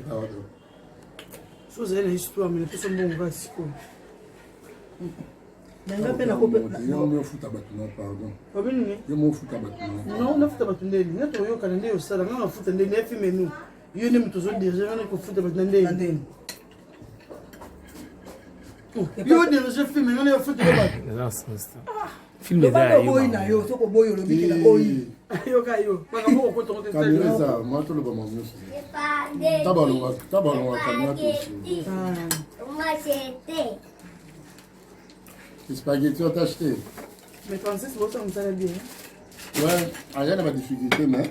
pardon so ozali na histoire mais napesa mbongo kaka sikoyo nanga mpe nakoyo ofuta bato na pardon obi nini yo mo ofuta bato na non nafuta bato ndeni nga toyokana nde osala nga nafuta ndeni ya filme nu yo nde moto ozodirige nga nakofuta bato na ndeni yo odirige filme nga nayofuta bato Film eza ya yo. Oboyi na yo soki oboyi olobi ke naboyi. Yoka yo. Makambo okota ngo te. Kamera eza mwa toloba makambo nyonso. Tabalonga tabalonga kamera tosi. Spaghetti on t'a acheté. Mais Francis, vous avez bien. Ouais, il y a des difficultés, mais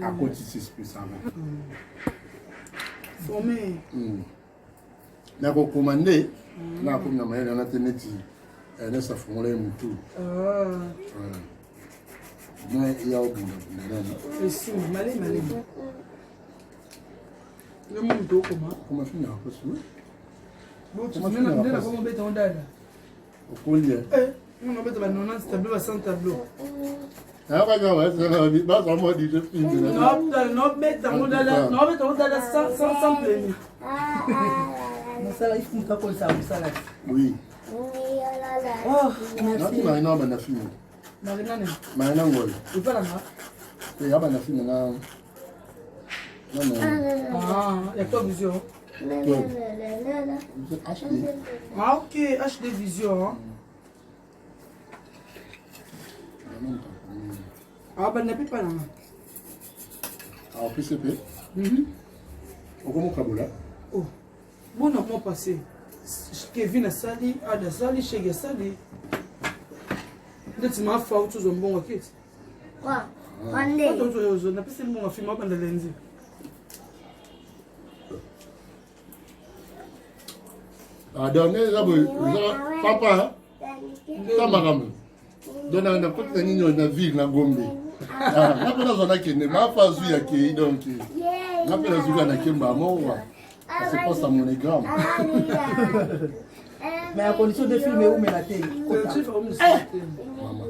à côté, c'est plus ça. Formé. Nakokoma nde nakomi na mayele wana te neti Ernest afongola ye motu mais ya obundabunda nani esimba malemi malemi yo mo moto okoma okoma fini na kosi nde nakoma obeta ngo dada okoli nga obeta ba 90 tableau ba 100 tableau nobeta ngo dada sans pleni mosala ifu moto akolisa mosala oui oh merci marina abanda film marina nani marina ngoi evalanga e abanda film na Ah, ya top vision. HD. Ah, ok, HD vision. Hein? Ah, banda mpe pa nanga. Ah, PCP. Okomokabola. Oh. Bon, moi passé. Kevin asali, Ada asali, Shege asali. Ndeti mafa uti ozwa mbongo aketi. Napesi mbongo afima abanda lundi. Ah, dernier eza boye eza papa ta makambo donc nakoti na nini na ville na gombe ah, nga mpe nazwa nakende mafa azwi akei donc nga mpe nazwi kaka nakemba moko se passe à monogramme mais à condition de film eumela te mama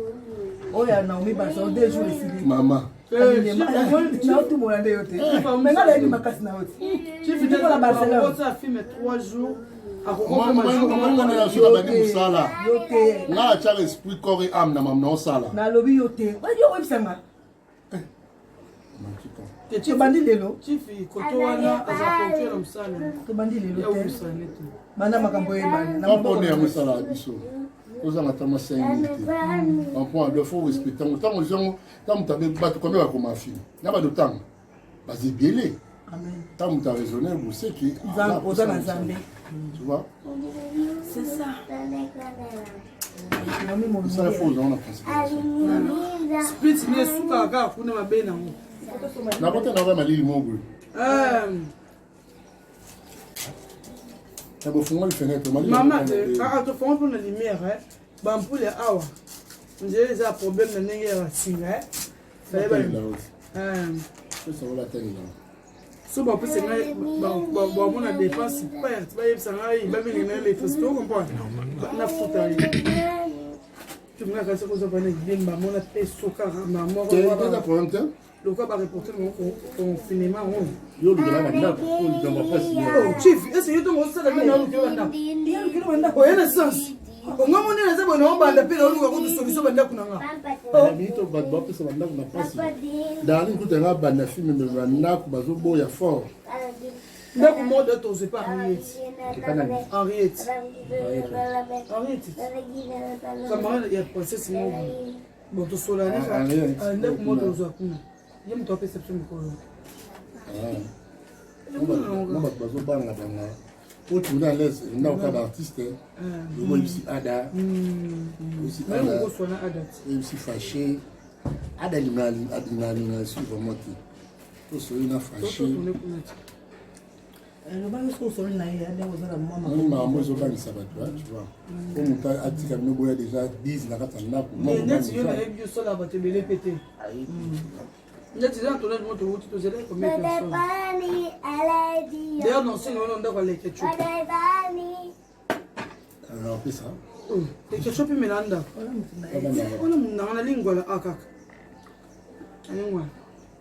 oyo ya naomi baso deux jours esili mama. Naotumola nde yo te. Mais nga nayebi makasi na yo te. Ndeko na Barcelone. Okota film 3 jours. Akokobandi mosala. Yo te. Nga atyaka esprit corps et âme na mamu na osala. Nalobi yo te. Yo oyebisa nga. Tobandi lelo. Chief koto wana aza ponctuel na mosala. Tobandi lelo te. Banda makambo oyebani. Kampone yango esalaka biso. Ozanga ata mwa 5 minutes te. Comprends? Donc faut respecter yango. Ntango ozwi yango, ntango moto abe bato combien bakoma film? Na bato tanga. Baza ebele. Ntango moto araisonne boseki. Oza na Nzambe. Tu vois? C'est ça. Mosala fo ozango na considération. Split ne esukaka kaka kuna mabe nango. Nakota na malili moko boye. Na bofungoli fenêtre malili. Mama, kaka tofongoli mpona lumière, bampule awa. Nzela eza problème na ndenge ya basinga. So bapesa ngai bamona dépense perte bayebisa ngai babenga na électricité ocomprendre nafuta ye tungaka kasi kozwa bana ebemba mona mpe sokaka mamoko problème te lokola bareporte bango confinement yango yo olukela bandako olukela bapasi chief ese yo ntongo osala nini olukela bandako Olukela bandako oye na sens onga moni naza boye naobanda mpe naoluka kutu solution bandako na nga minito bato bapesa bandako na mpasi darling kuta nga banda filme me bandako bazoboya fort ndako moko da tozwe pa henriette henriette henriette camarade ya princesse moko bon tosolani ndako moko tozwa kuna ye moto apesa biso mikolo na bato bazobanga banga po tourne à l'aise ndako kaka baartiste lobo oyebisi ada oyebisi ada oyebisi faché ada alinga alinga esi vraiment te tosoli na faché alobaki soki osoli na ye ndenge oza na mwa makambo ezobangisa bato tu vois po moto atika bino boya déjà 10 na kati ya ndako neti yo nayebi osala bato ebele mpe te neti eza na tournage moko towuti tozelaki combien de personnes d'ailleurs dans sino wana ndako aleke tio apesa leketio mpe mela ndako wana munanga na lingwala a kaka alingwala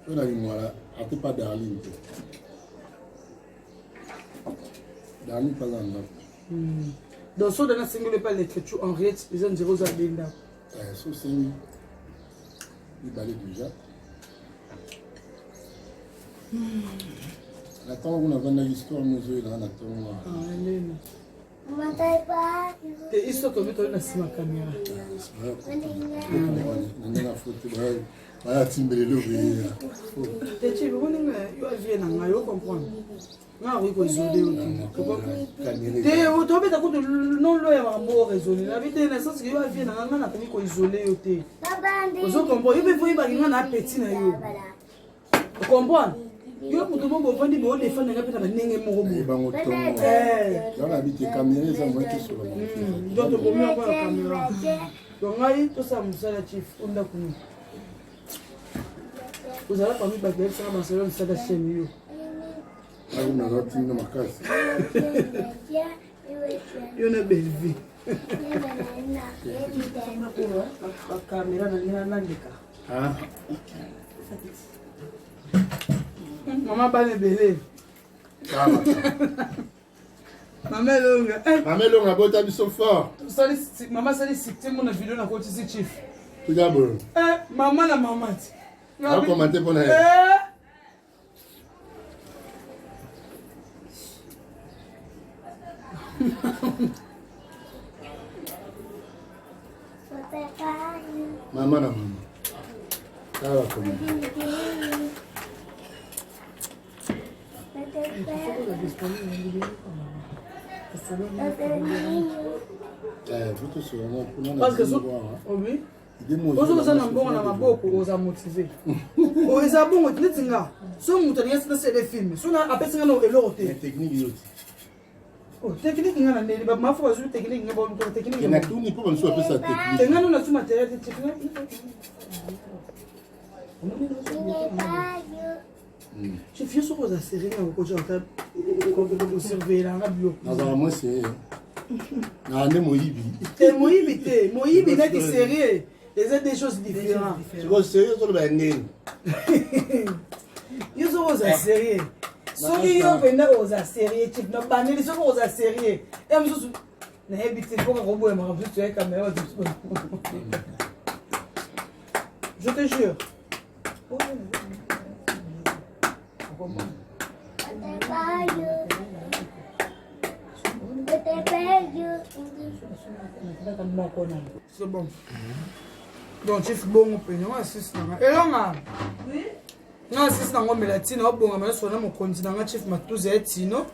oyo na lingwala ate pa darling te darling mpe aza ndako donc soda nasengeli epa leketio henriette eza nzela oza be ndako so osengi mibale déjà na ntango kuna avandaki histoire mo ezoyelaka na ntongo te iso tobi toyi na nsima kamera na ndenge afote baya timbele eloko eyeya te ci omoninga yo avie na ngai o comprendre nga akoki koisole yo te te tobeta kutu non lo ya makambo o raisonne nabi te na sens ke yo avie na ngai nga nakoki koisole yo te ozo comprendre yo mpe foyebaki nga na apeti na yo ocomprendre yo moto moko bovandi boye odefendre nga mpe na bandenge moko boyebango tongo yango nabi te kamera eza moye tosola donc tobomi yango ya kamera donc ngai tosala mosala chief ondako nini ozala parmi bato bayebisaka barcelone sala chaîne yo naza tinda makasi yo na bellevue bakamera na ngai nalandeka mama bana ebele mama elonga mama elonga abota biso fort mama asali succès mona video nakotisi chief toza boye mama na mama ti akomante mpo na ye mama na mama tala bakoma Parce que oui. Ozo oza na mbongo na maboko oza motive. O eza bongo neti nga. So moto alingi na sele film. So na apesi nga no eloko te. Technique yo. Oh, technique nga na ndeli ba mafu bazwi technique nga ba luka technique. Na tuni po ba apesa technique. Te nga no na su matériel te technique. Chef, yo soki oza serie nga okoki ata osurveillela nga biloko. Nazala moins serie. Na nde moyibi. Te moyibi te, moyibi neti serie. Eza des choses différentes. Sikoyo sérieux ozoloba ya ndeni. Yo soki oza sérieux. Soki yo mpenza oza sérieux chief na bandeli soki oza sérieux. Ya mosusu nayebi te mpoka koboya makambo mosusu ya kamera bato mosusu. Je te jure. C'est bon. Donc, chief bongo mpenza nga asisi na nga elonga nga asisi na ngo mela ntina obongama nyonso na mokonzi na nga chief matuza ya tino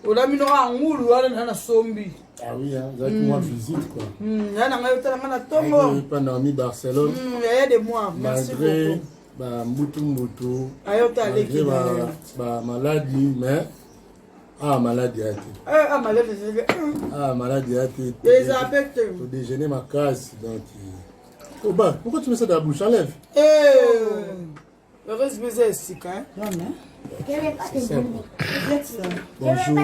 olami no kaka ngulu wana na nasombi. Ah oui, hein, vous avez moi visite quoi. Ya na ngai otala nga na ntongo. Pas Naomi Barcelone. Yaya de moi, merci Malgré beaucoup. ba mbutu mbutu. Ayo ta leki Malgré na ba, yo. ba maladie, mais ah maladie ya te. Eh, ah malade ezali. Ah maladie ya te. Eza pe te. To déjeuner makasi donc. Oh bah, pourquoi tu mets ça dans la bouche? Enlève. Eh. Heureusement eza esika hein. C'est simple. Bonjour.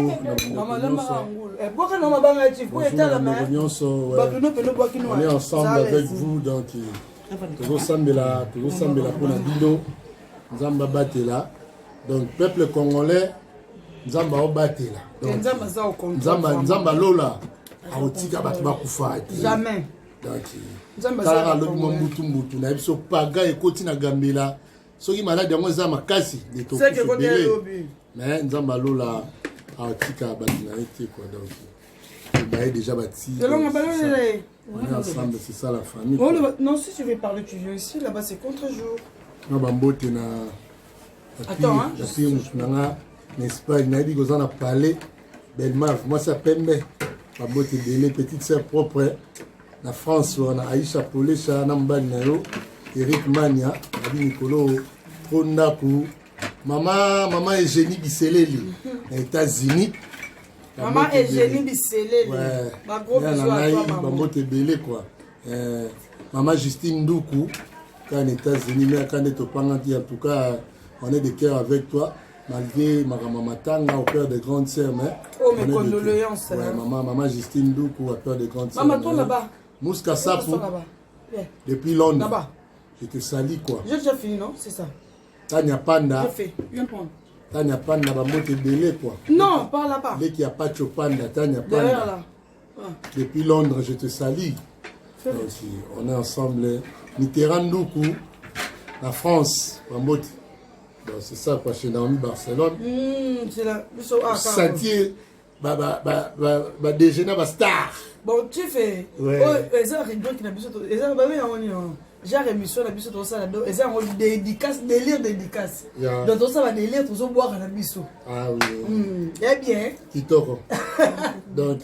Mama lambaka ngulu. Eh, bwaka na mabanga ya chief po Bonjour, etalama. ndeko nyonso, ouais. Bato no peno bwaki no. On est ensemble avec vous donc tozosambela tozosambela mpona bino nzambe abatela donc peuple congolais nzambe aobatela Donc, Nzambe aza au contrôle. nzambe vraiment. nzambe alola akotika bato bakufa te Jamais. donc Nzambe aza talaka au alobi mwa contrôle. mbutu mbutu na biso paga ekoti na gambela soki maladi yango eza makasi nde C'est que tokufa côté ebele lobi. mais nzambe alola akotika bato na ye te quoi donc tobaye déjà bati. Elonga donc, c'est ça. balonela ye. On est ensemble, c'est ça la famille. Oh, non, si tu veux parler, tu viens ici. Là-bas, c'est contre-jour. Na bambote na Attends, hein, na pire motu na nga na Espagne nayebi koza na palais Belmave mwasi ya pembe bambote ebele petite sœur propre na France wana Aisha Polesha na mobali na yo Eric Mania nabi mikolo trop ndako mama mama Eugénie Biseleli na États-Unis. Maman Bambote ebele. Eugénie Biseleli. Ouais. Ba gros Ya bisous na à ngai toi, maman. bambote ebele quoi. Mama Justine Nduku kaka na États-Unis mais aka nde topangaki en tout cas on est de cœur avec toi malgré makambo ya matanga au père de grande sœur mais Oh, mes on est de condoléances, cœur. Ouais, hein. maman, maman Justine Nduku à père de grande sœur. Maman, tourne là-bas. Mouska Tourne Sapu là-bas. Yeah. depuis Londres. Là-bas. Je te salue quoi. J'ai déjà fini, non? C'est ça. Tania Panda. J'ai fait. Viens prendre. Tania Panda bambote ebele quoi. Non, par là-bas. Leki ya Pacho Panda, Tania Derrière Panda. là. Ah. Depuis Londres, je te salue. Donc, on est ensemble. Mitterrand Nduku, la France, bambote. Donc, c'est ça quoi, chez Naomi Barcelone. C'est là. Biso, ah, Sentier, ba ba ba ba ba déjeuner ba star. Bon, tu fais. Ouais. Oh, eza rubrique na biso to. Eza ba benga ngoni non. Genre émission na biso to sala do. Eza ngo dédicace, délire dédicace. Yeah. Donc to sala délire tozo boire na biso. Ah oui. Eh bien. Kitoko. Donc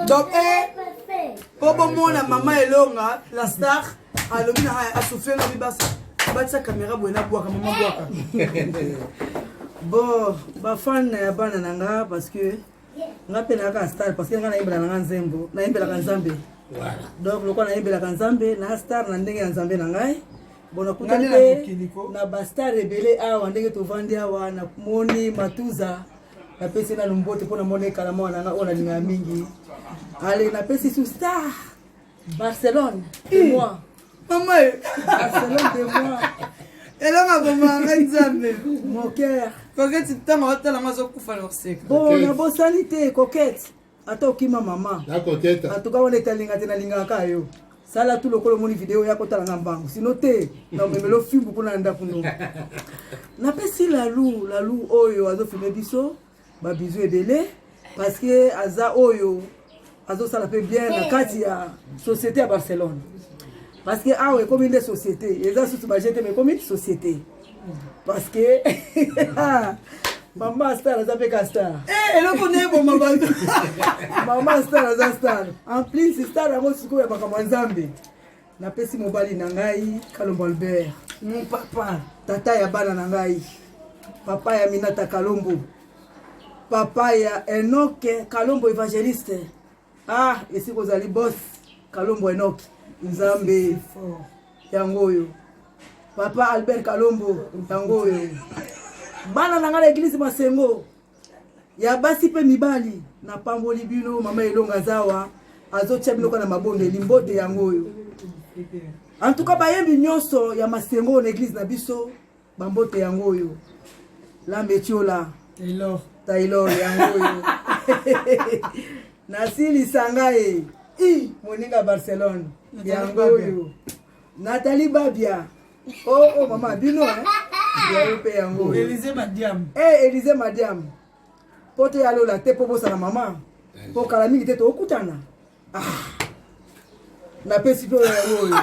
Donc eh po bomona mama Elonga la star alobi na asouffle na bibasa. Batisa caméra boye na bwaka mama bwaka. Bon, bafan ya bana na nga parce que nga mpe nayaka star parce que nga nayembelaka nga nzembo nayembelaka nzambe donc lokola nayembelaka nzambe na star na ndenge ya nzambe na ngai bon nakutani Nga nde na mpe mokili ko. na bastar ebele awa ndenge tovandi awa namoni matuza napesi nanu mbote mpo namoni ekala mwana na nga oyo nalingaka mingi ale napesi su star Barcelone de moi. Mama Barcelone de moi. Elonga bomanga nzambe. Mon cœur. Coquette ntango otala ngo azokufa na koseka. Bon, nabosani te Coquette. Ata okima mama. La Coquette. En tout cas wana etalinga te nalingaka kaka yo. Sala tu lokola omoni video ya kotala nga mbangu. Sino te na omemela fimbu kuna na ndako no. Napesi Lalu, Lalu oyo azofilme biso ba bisous ebele parce que aza oyo azosala pe bien na kati ya société ya Barcelone. Parce que awa ekomi nde société, eza susu ba jete mais ekomi société. Parce que Mama star aza pe ka star. Eh, eloko nde eboma bato. Mama star aza star. En plus star yango sikoyo ya makambo ya Nzambe. Napesi mobali na ngai Kalombo Albert. Mon papa. Tata ya bana na ngai. Papa ya Minata Kalombo. Papa ya Enoch Kalombo évangéliste. Ah, esika ozali boss Kalombo Enoch. Nzambe yango oyo. Papa Albert Kalombo yango oyo. Bana na ngai na église Masengo. Ya basi pe mibali napamboli bino mama Elonga Zawa. Azotia bino kaka na mabondeli, mbote yango oyo. En tout cas bayembi nyonso ya masengo na église na biso, bambote yango oyo. Lambe Tiola. Taylor. Taylor yango oyo. Nasilisa ngai. I moninga Barcelone. Yango oyo. Nathalie Babia. Oh oh mama bino hein. Yango pe yango oyo. Elise Madiam. Eh Elise Madiam. Poto ya lola te po bosana mama. Po kala mingi te tokutana. Ah. Napesi pe yango oyo.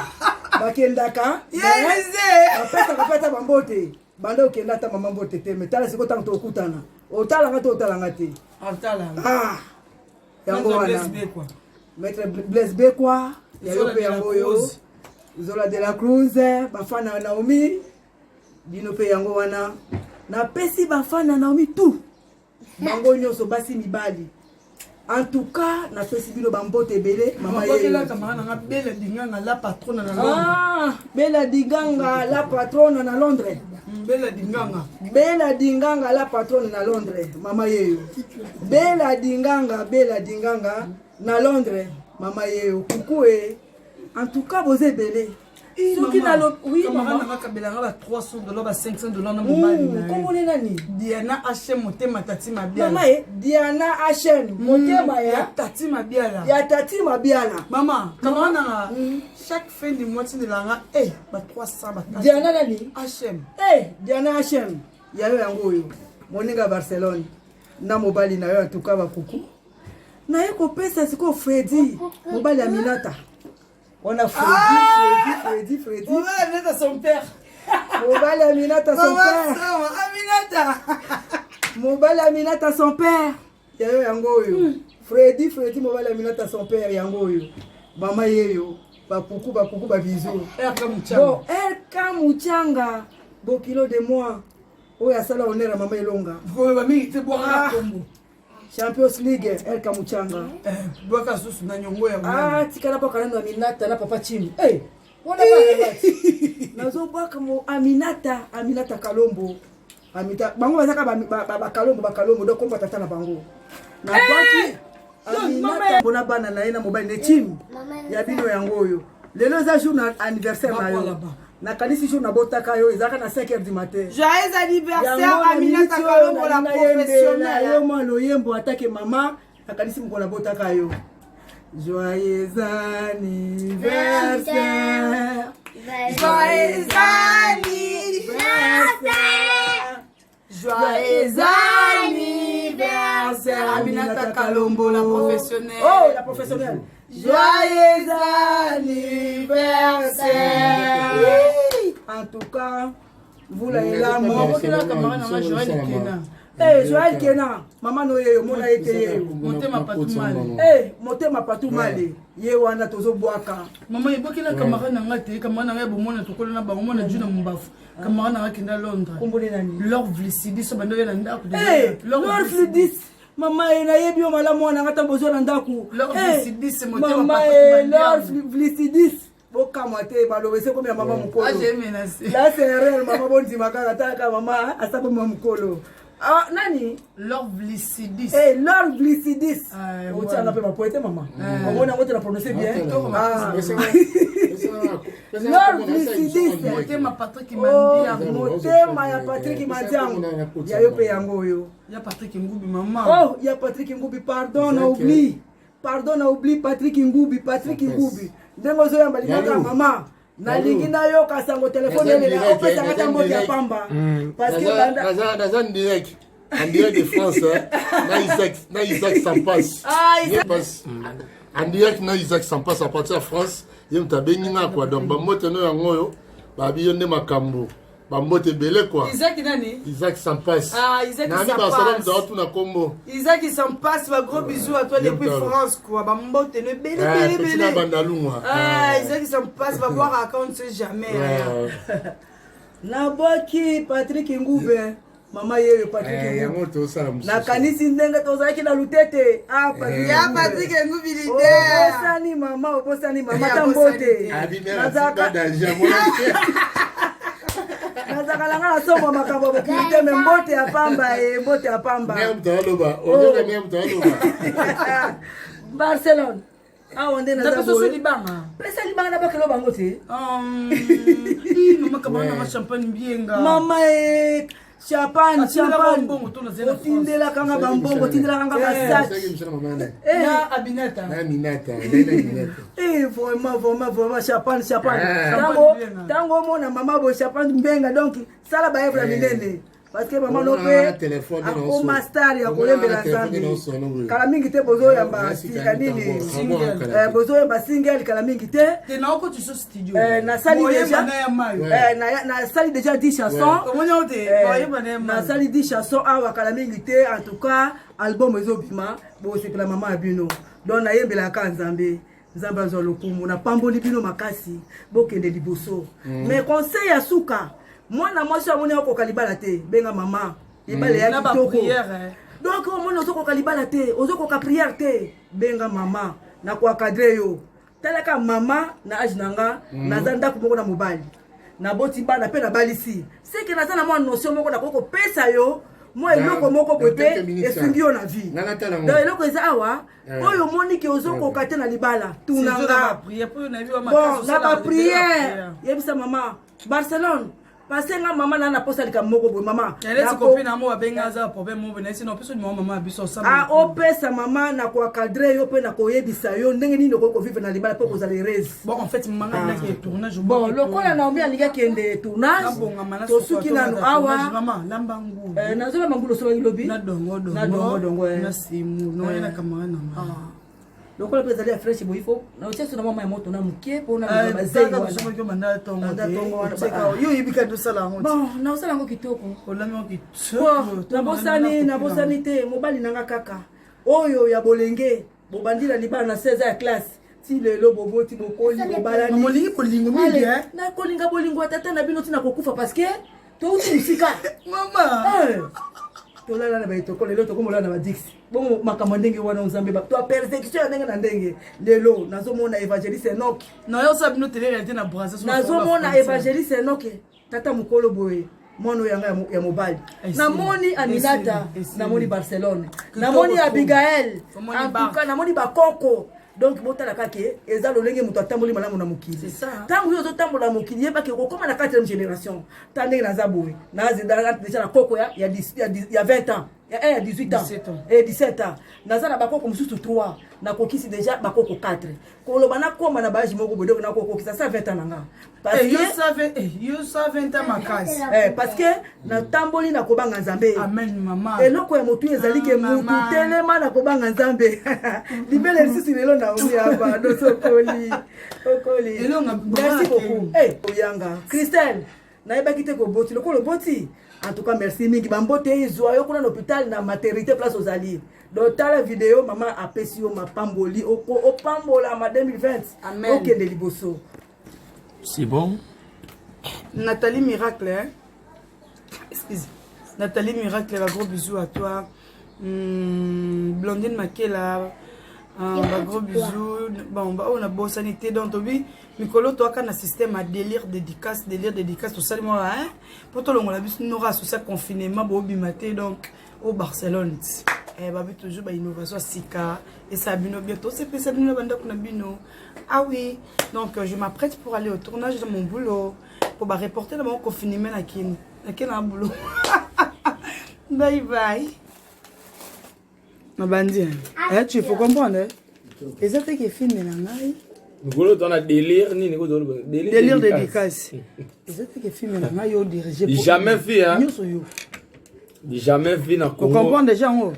Bakendaka. Elise. Bapesaka pe ata bambote. Banda okenda ata mama mbote te, mais tala sikoyo ntango tokutana. Otalanga te otalanga te. Otalanga. Ah. Yango wana. Maître Blaise Bekwa, ya yo pe yango oyo. Zola de la Cruz, bafana ya Naomi, bino pe yango wana. Napesi bafana ya Naomi tout. Bango nyonso basi mibali. En tout cas, napesi bino bambote ebele mama ye. Bela Dinganga la patrona na Londres. Ah, Bela Dinganga la patrona na Londres. Bela Dinganga. Bela Dinganga la patrona na Londres, mama yeyo. Bela Dinganga, Bela Dinganga na Londres, mama yeyo. Coucou eh. En tout cas, boza ebele. Soki na lo oui mama nanga kabela nga ba 300 dollars ba 500 dollars na mobali na ye. Kombo ne nani? Diana HM motema Tati Mabiala. Mama eh Diana HM motema ya Tati Mabiala. Ya Tati Mabiala. Mama, kama nanga chaque fin du mois tindela nga eh ba 300 ba 400. Diana nani? HM. Eh Diana HM ya yo yango oyo. Moninga Barcelone na mobali na yo en tout cas ba kuku. Naye kopesa sikoyo Freddy mobali ya Minata. Wana Freddy, ah! Freddy, Freddy, Freddy. Mobali Aminata son père. Mobali Aminata son père. Aminata. Mobali Aminata son père. Yayo yango oyo. Freddy, Freddy mobali Aminata son père yango oyo. Mama yeyo. Bakuku, bakuku, ba bisous. RK Muchanga. Bon, RK Muchanga. Bokilo de moi. Oyo asala honneur ya mama Elonga. Koloba mingi te bwaka kombo. Champions League El Kamuchanga. Eh, bwaka susu na nyongo ya Ah, tikala bwaka nanu Aminata na papa Chimi. Eh, wana bana bati. Nazo bwaka mo Aminata, Aminata Kalombo. Amita, bango bazaka ba ba, ba Kalombo, ba Kalombo donc kombo tata na bango. Na bwaki Aminata pona bana na ye na mobali ne Chimi. Ya bino yango oyo. Lelo eza jour na anniversaire na yo. Nakanisi jour nabotaka yo ezalaka na 5 heures du matin. Joyeux anniversaire Aminata Kalombo la professionnelle. Yo mwa loyembo atake mama nakanisi mokolo nabotaka yo. Joyeux anniversaire. Joyeux anniversaire. Joyeux anniversaire Aminata Kalombo la professionnelle. Oh la professionnelle. Joyeux anniversaire. En tout cas, vous la elamu. Eh, Joël Kena, maman no yeyo, mona ete yeyo. Motema patu male. Eh, motema patu male. Ye wana tozo bwaka. Maman ebokela camarade na nga te, camarade na nga bomona tokola na bango mona juna mumbafu. Camarade na nga kenda Londres. Kombo ne nani? Lord Vlisidis bando ya na ndako. Eh, Lord Vlisidis. Mama ye nayebi yo malamu wana nga ntango bozwa na ndako. Mama ye Lord Vlisidis. Bokamwa te baloba ese komi ya mama mokolo. La c'est réel mama bondima kaka talaka mama asa mama mokolo. Ah, nani? Lord Vlisidis. Eh, Lord Vlisidis. Otianga mpe bapoete mama. Omoni yango te na prononcer bien. Lord Vlisidis. Motema Patrick Mandiango. Motema ya Patrick Mandiango. Ya yo mpe yango oyo. Ya Patrick Ngubi mama. Oh, ya Patrick Ngubi pardon na oublie. Pardon na oublie Patrick Ngubi, Patrick Ngubi. Ndenge ozoyamba lingaka mama. Nalingi nayoka sango telefone elela opesaka ata mbote ya pamba. Parce que banda naza direct. En direct de France, hein, na Isaac, na Isaac Sampas. Ah, Isaac. En direct na Isaac Sampas à partir de France, ye moto abengi nga quoi. Donc bambote no yango oyo, babi yo nde makambo. Bambote ebele quoi. Isaac nani? Isaac Sampas. Ah, Isaac Nani Sampas. basala moto atuna kombo. Isaac Sampas, ba gros bisous à toi depuis France quoi. Bambote no ebele ebele ebele. Bandalungwa. Ah, Isaac Sampas va boire à quand on ne sait jamais. Nabwaki Patrick Ngube. Mama yeyo Patrick Ngube. Nakanisi ndenge tozalaki na lutete. Ah Patrick. Ya Patrick Ngube leader. Obosani mama, obosani mama ta mbote. Nazaka. Nazaka na nga nasomba makambo ya mokili te, me mbote ya pamba e, mbote ya pamba. Barcelone. Awa nde naza boye. Libanga. Pesa libanga na bakelo bango te. Mama kabana na champagne bienga. Mama eh champagne champagne otindelaka nga bambongo otindelaka nga basaki na abinata na minata eh vraiment vraiment vraiment champagne champagne tango tango omona mama boye champagne mbenga donc sala ba œuvre minene parce que mama no mpe akoma star ya koyembela nzambe kala mingi te bozoyamba sika nini eh, bozoyamba single kala mingi te eh, nasali déjà eh, nasali déjà 10 chansons nasali 10 chansons awa kala mingi te en tout cas album ezobima bosepela mama ya bino donc nayembelaka nzambe nzambe azwa lokumu napamboli bino makasi bokende liboso mm. mais conseil ya suka mwana mwasi amoni akoka libala te benga mama libala mm. ya kitoko eh. donc omoni ozokoka libala te ozokoka prière te benga mama nakoakadre yo talaka mama na age na nga mm. naza ndako moko na mobali naboti bana mpe nabalisi seke naza na mwa notion moko nakoki kopesa yo mwa eloko moko boye mpe esungi yo na vie donc eloko eza awa eh. oyo omoni ke ozokoka te na libala tunanga bon na bapriere yebisa mama barcelone parce nga mama na na posa likambo moko boye mama ah, opesa mama na koencadre yo mpe na koyebisa yo ndenge nini okoki kovivre na libala mpo kozala heureuse bon lokola naomi alingi akende tournage tosuki nanu awa eh, nazolamba ngulu osolaki lobi na dongodongo eh. ah. Lokola mpe ezali ya fresh boye ifo naotia so na mwa mai ya moto na moke mpo na bazei yo oyebi kaka tosala yango bon naosala yango kitoko olami yango kitoko nabosani nabosani te mobali na nga kaka oyo ya bolenge bobandi na libala na 16 ya classe ti lelo boboti bokoli bobalani molingi bolingo mingi eh? nakolinga bolingo ya tata na bino ntina kokufa parce que touti mosika mama eh. tolala na baetoko lelo tokomolala na badixi bongo makambo ya ndenge wana nzambe to persecution ya ndenge na ndenge lelo nazomona évangéliste enoke nayosa bino tele réalité na braza nazomona évangéliste enoke tata mokolo boye mwana oyo yanga ya mobali namoni aminata namoni barcelone namoni abigael antuka namoni bakoko donc botala kaka eza lolenge moto atamboli malamu na mokili ntango yo ozotambola na mokili yebaki okokoma na 4e génération ta ndenge naza boye naza na koko ya 20 ans ya 1 ya 18 ans et 17 ans naza na bakoko mosusu 3 nakokisi déjà bakoko 4 koloba nakoma na baage moko boye donc nakokokisa 120 ans na nga Parce eh, que eh, yo 120 ans makasi eh, parce que natamboli na kobanga nzambe amen mama eloko ya motu ezali ke ah, mutu telema na kobanga nzambe libele lisusu lelo naomi aba dosokoli okoli merci beaucoup eh, oyanga christelle nayebaki te koboti lokola oboti en tout cas merci mingi bambote ezwa yo kuna na hôpital na maternité place ozali donc tala video mama apesi yo mapamboli opambolama 2020 okende liboso C'est bon Nathalie Miracle, hein? Excuse. Nathalie Miracle, un gros bisou à toi. Blondine Makela, un bah, gros bisou. Bon, bah, on a bossanité. Donc, Tobi, Mikolo, toi, quand un système à délire, dédicace, délire, dédicace, tout ça, moi, hein? Pour tout le monde, on a vu, nous aura sous confinement, bon, bimaté, donc, au Barcelone. Eh, babi toujours ba innovation sika et ça bino bientôt c'est ça bino banda kuna bino ah oui donc euh, je m'apprête pour aller au tournage de mon boulot pour ba reporter na mon confinement na kin na kin na boulot bye bye mabandi eh tu faut comprendre eh? eza te ke filme na ngai mikolo toza na délire nini délire dédicace eza te ke filme na ngai yo dirige jamais vu hein nyonso yo jamais vu na Congo comprendre déjà yango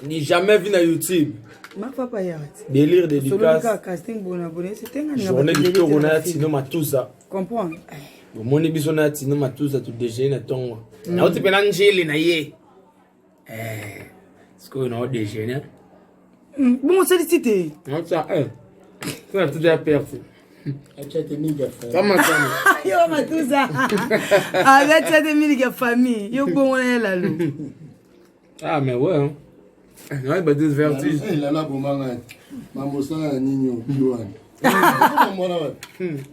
ni jamais vu na YouTube mapapa yati délire dédicace casting bona bona c'était nga journée kitoko na Tino Matuza comprendre bomoni biso na Tino Matuza to déjeuner na tongo mm. nauti mpe na njili na ye eh, sikoyo nao déjeuner mm, bongo osalisi te naotisa eh, na tuta ya perte yo matuza atia te miliki ya famille yo bongo na ye lalo Ah, mais ouais. Hein. Ouais, bah, des vertiges. Eh, lala bomanga. Mamosala ya nini okiwana.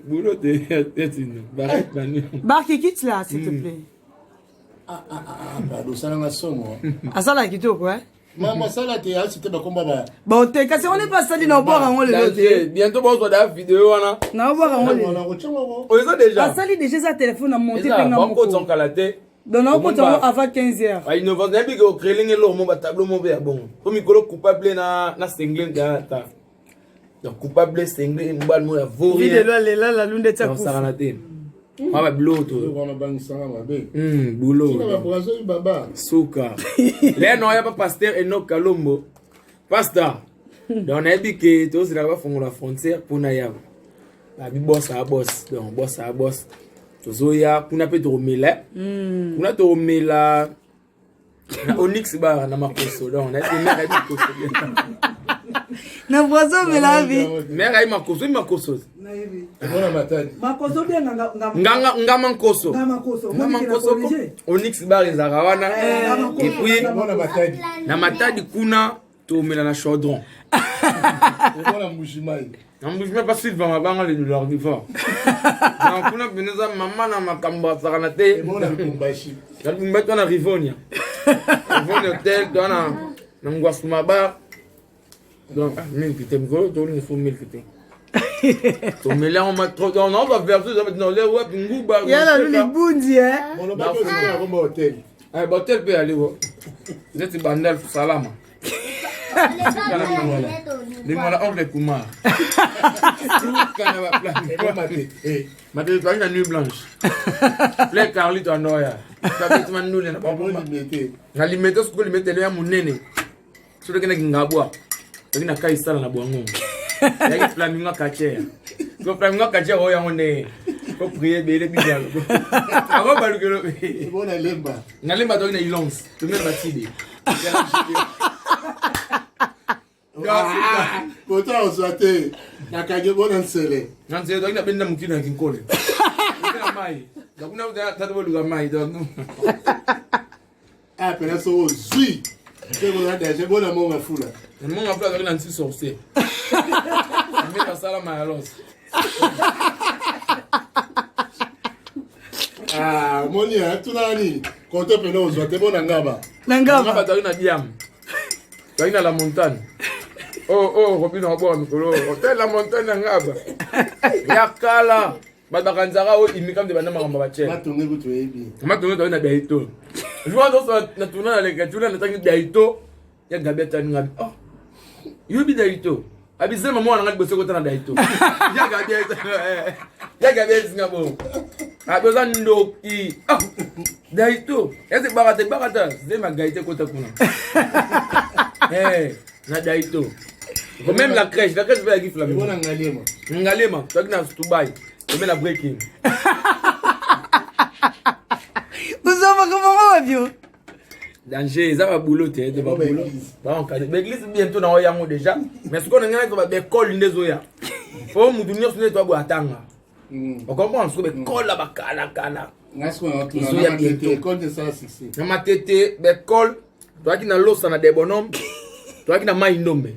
Boulot de Tino. Barrette Manu. Barke quitte là, s'il te plaît. Ah, ah, ah, ah, osalanga somo. Asala kitoko, hein. Mama sala te asi te bakomba ba. Bon te kasi on est pas sali na obwaka yango lelo te. Bientôt bozwa da video wana. Na obwaka yango lelo. Oyo eza déjà. Asali déjà eza téléphone na monter pe nga moko. Eza kala te. Donc na okota yango avant 15 heures. Ba innovation nayebi ke ocréer ndenge eloko mo ba tableau mo ya bongo. Po mikolo coupable na na singlet ta ta. Donc coupable singlet mobali mo ya vaurien. Videlo alela la lunde tia kufa. Sakana te. Mwa ba biloko to. Wana bangisanga mabe. Boulot. Tina ba brazo baba. Suka. Lelo ya pa pasteur Enoch Kalombo. Pasteur. Donc nayebi ke tozelaka bafongola frontière mpona ya babi boss a boss donc boss a boss tozoya kuna mpe tokomela kuna tokomela na onyx bar na makoso donc nayebi mère ayebi makoso bien na brazo omela bi mère ayebi makoso oyebi makoso nayebi Ebona matadi. makoso bien nganga nganga ngama nkoso ngama nkoso ngama nkoso onyx bar ezalaka wana et puis Ebona matadi. na matadi kuna tomela na chaudron Ebona mbushimai. Na mbushimai pa silva mabanga le dollar du fort na kuna pene eza mama na makambo asaka na te Ebona lubumbashi. Na lubumbashi to na rivonia rivonia hotel to na na ngwasuma bar donc ah, milk te mikolo tolingi fo milk te tomeli yango ma trop donc naoba vertu eza na ole wapi nguba yala luli bundi eh Bolobaki ozali na kombo hotel. Eh, bahotel mpe yali neti bandal salama lingwala oncle kumar sukana baplani matete toyaki na nuit blanche ple carli toandoya tabetima ndule na na limete soko limete ya monene soki tokendaki ngabwa toki na kai sala na bwango yaki flamingo kacher so flamingo kacher oyo yango nde ko prier ebele bible ako balukelo bona lemba na lemba toki na ilongs tomela batide kota ozwa te nakangi bona nsele na nsele toki na benda mokili na kinkole na mai dakuna tata boluka mai donc Ah, pena so ozwi mpe boza danger bona monga fula monga fula azalaki na nti sorcier ameka asala mayalos ah, omoni tuna nini kote pene ozwa te bona ngaba na ngaba azalaki na diam azalaki na la montagne oh oh robino abwaka mikolo hotel la montagne na ngaba ya kala bato bakanzaka oyo imika mde banda makambo batie matonge kutu oyebi matonge toyei na daito jour nyonso na tuna na leka tuna natangi daito ya gabi atani ngabi oh yobi daito abizema mwana nga liboso ekota na daito ya gabi ya gabi ezinga bongo abi oza ndoki ah daito ese bakata bakata zema gaite ekota kuna eh na daito même la crèche la crèche mpe yaki flamingo na ngalema ngalema toyaki na dubai tobe na breaking ozwamaka bango wabio danger eza babulo te te babulo baencadre baeglise bientôt na oyo yango déjà mais sikoyo na ngai nazo baekole nde ezoya po mutu nyonso nde toaboya atanga ocomprendre sikoyo baekole ya bakalakala ezoya bientôt na matete baekole toyaki na losa na debonhomme toyaki na mai ndombe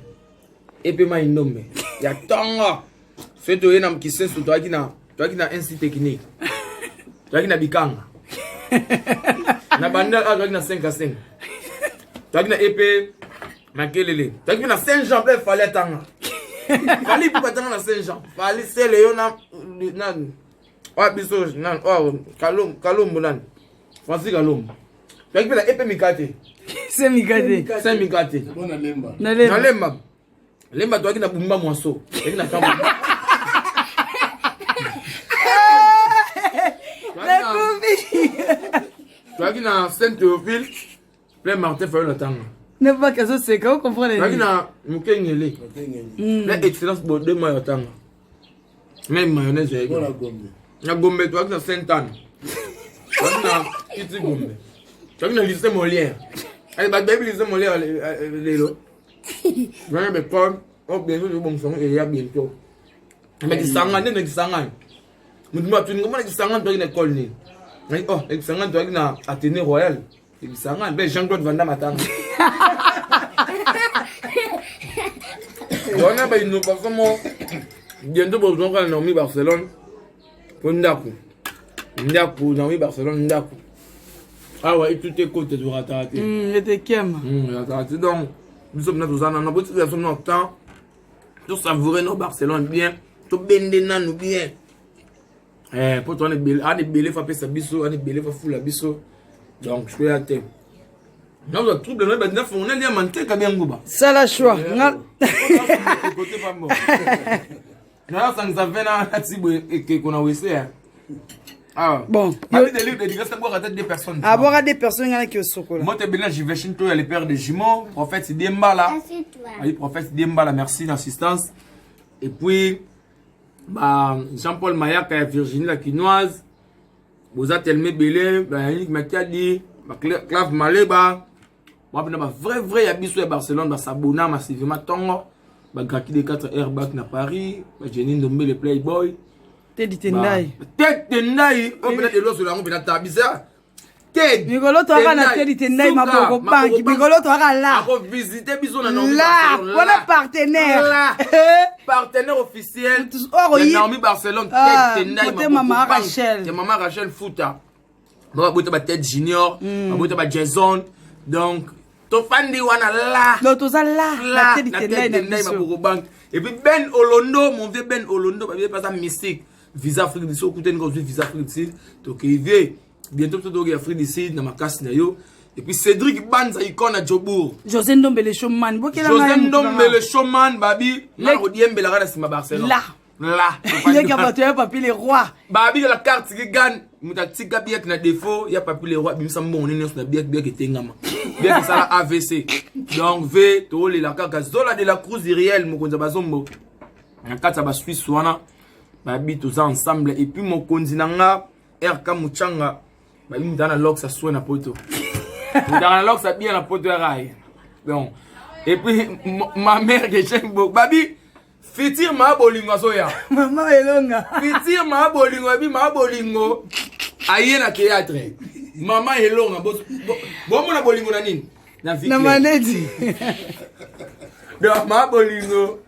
epe mai ndombe ya ntongo soki toye na kisenso toyaki na toyaki na institut technique toyaki na bikanga na bandal awa toyaki na 5 a 5 toyaki na epe makelele toyaki mpe na saint jean mpe fali atanga fali mpe batanga na saint jean fali sele yo na nani oyo biso nani oyo kalombo nani francis kalombo toyaki mpe na epe mikate se mikate se mikate na lemba lemba toyaki na bumba mwaso toyaki na kambo toyaki na saint théophile plein martin fayulu atanga nebaki azoseka ocomprendre toyaki na mokengele plein excellence bode mayo atanga Même mayonnaise ya na Gombe. Na Gombe toyaki na Sainte Anne. Toyaki na Kiti Gombe. Toyaki na lycée Molière. Allez, bato bayebi lycée Molière lelo. Toyaki na école oyo bientôt tobongisa yango eya bientôt. Mais Kisangani nde na Kisangani. Moto moko atuni ngomona Kisangani toyaki na école nini? Oh, na Kisangani toyaki na Athénée Royal. Ebisanga mpe Jean-Claude Van Damme atanga. Wana ba innovation mo bientôt bozwaka na Naomi Barcelone mpo ndako ndako Naomi Barcelone ndako. Awa etute kote torataka te. Ete kema. Rataka te donc biso mpena toza nano botikela biso nano temps tosavoure no Barcelone bien tobende nanu bien mpo toana ebele ana ebele fa apesa biso ana ebele fa fula biso donc soya te nazwa trouble na bandi nafongo nalia manteka bia nguba sala choix nga nazosangisa ve na nati boye ekeko na wese Ah. Bon. Abwaka deux personnes nga naki osokola. Moto ebele na Jiveshin to ya le père de jumeaux, prophète Diembala. Ayi prophète Diembala, merci d'assistance. Et puis ba Jean-Paul Mayaka ya Virginie la Quinoise. Boza tellement ebele, ba Yannick Makiadi, ba Clave Maleba. Ba ba vrai vrai ya biso ya Barcelone ba Sabona massivement tongo. Ba Graki de 4 Airbag na Paris, ba Jenny Ndombe le Playboy. Teddy Tendai. Teddy Tendai, oyo mpena deloso yango mpena tabisa. Ted. Mikolo toyaka na Teddy Tendai maboko banki. Mikolo toyaka la. Ako visiter biso na Naomi La, wana partenaire. La. Partenaire officiel. Ya Naomi Barcelone Ted Tendai maboko Mama Rachel. Ya Mama Rachel Futa. Ba bota ba Ted Junior, ba bota ba Jason. Donc tofandi wana la donc toza la la na tete tendai maboko banque et puis Ben Olondo mon vieux Ben Olondo babiye pas mystique visa Afrique du Sud okutani kozwi visa Afrique du Sud tokei vie bientôt biso tokoki Afrique du Sud na makasi na yo et puis Cédric Banza icône à Jobourg José Ndombele showman bokela José Ndombele showman babi na kodiembelaka na sima Barcelone la la yeka bato ya papi le roi babi la carte ki gagne moto atika biak na défaut ya papi le roi abimisa mbongo nini nyonso na biak biak etengama biak esala avc donc v toolela kaka zola de la cruz iriel mokonzi ya bazombo na kati ya basuisse wana babi toza ensemble et puis mokonzi na nga rk muchanga babi moto na lox aswe na poto moto na lox abia na poto ya raye donc et puis ma mère que j'aime beaucoup babi Fitir ma bolingo azoya. Mama Elonga. Fitir ma bolingo abi ma bolingo aye na théâtre. Mama Elonga bo bomona bolingo na nini? Na vie. Na maneti. Donc ma bolingo.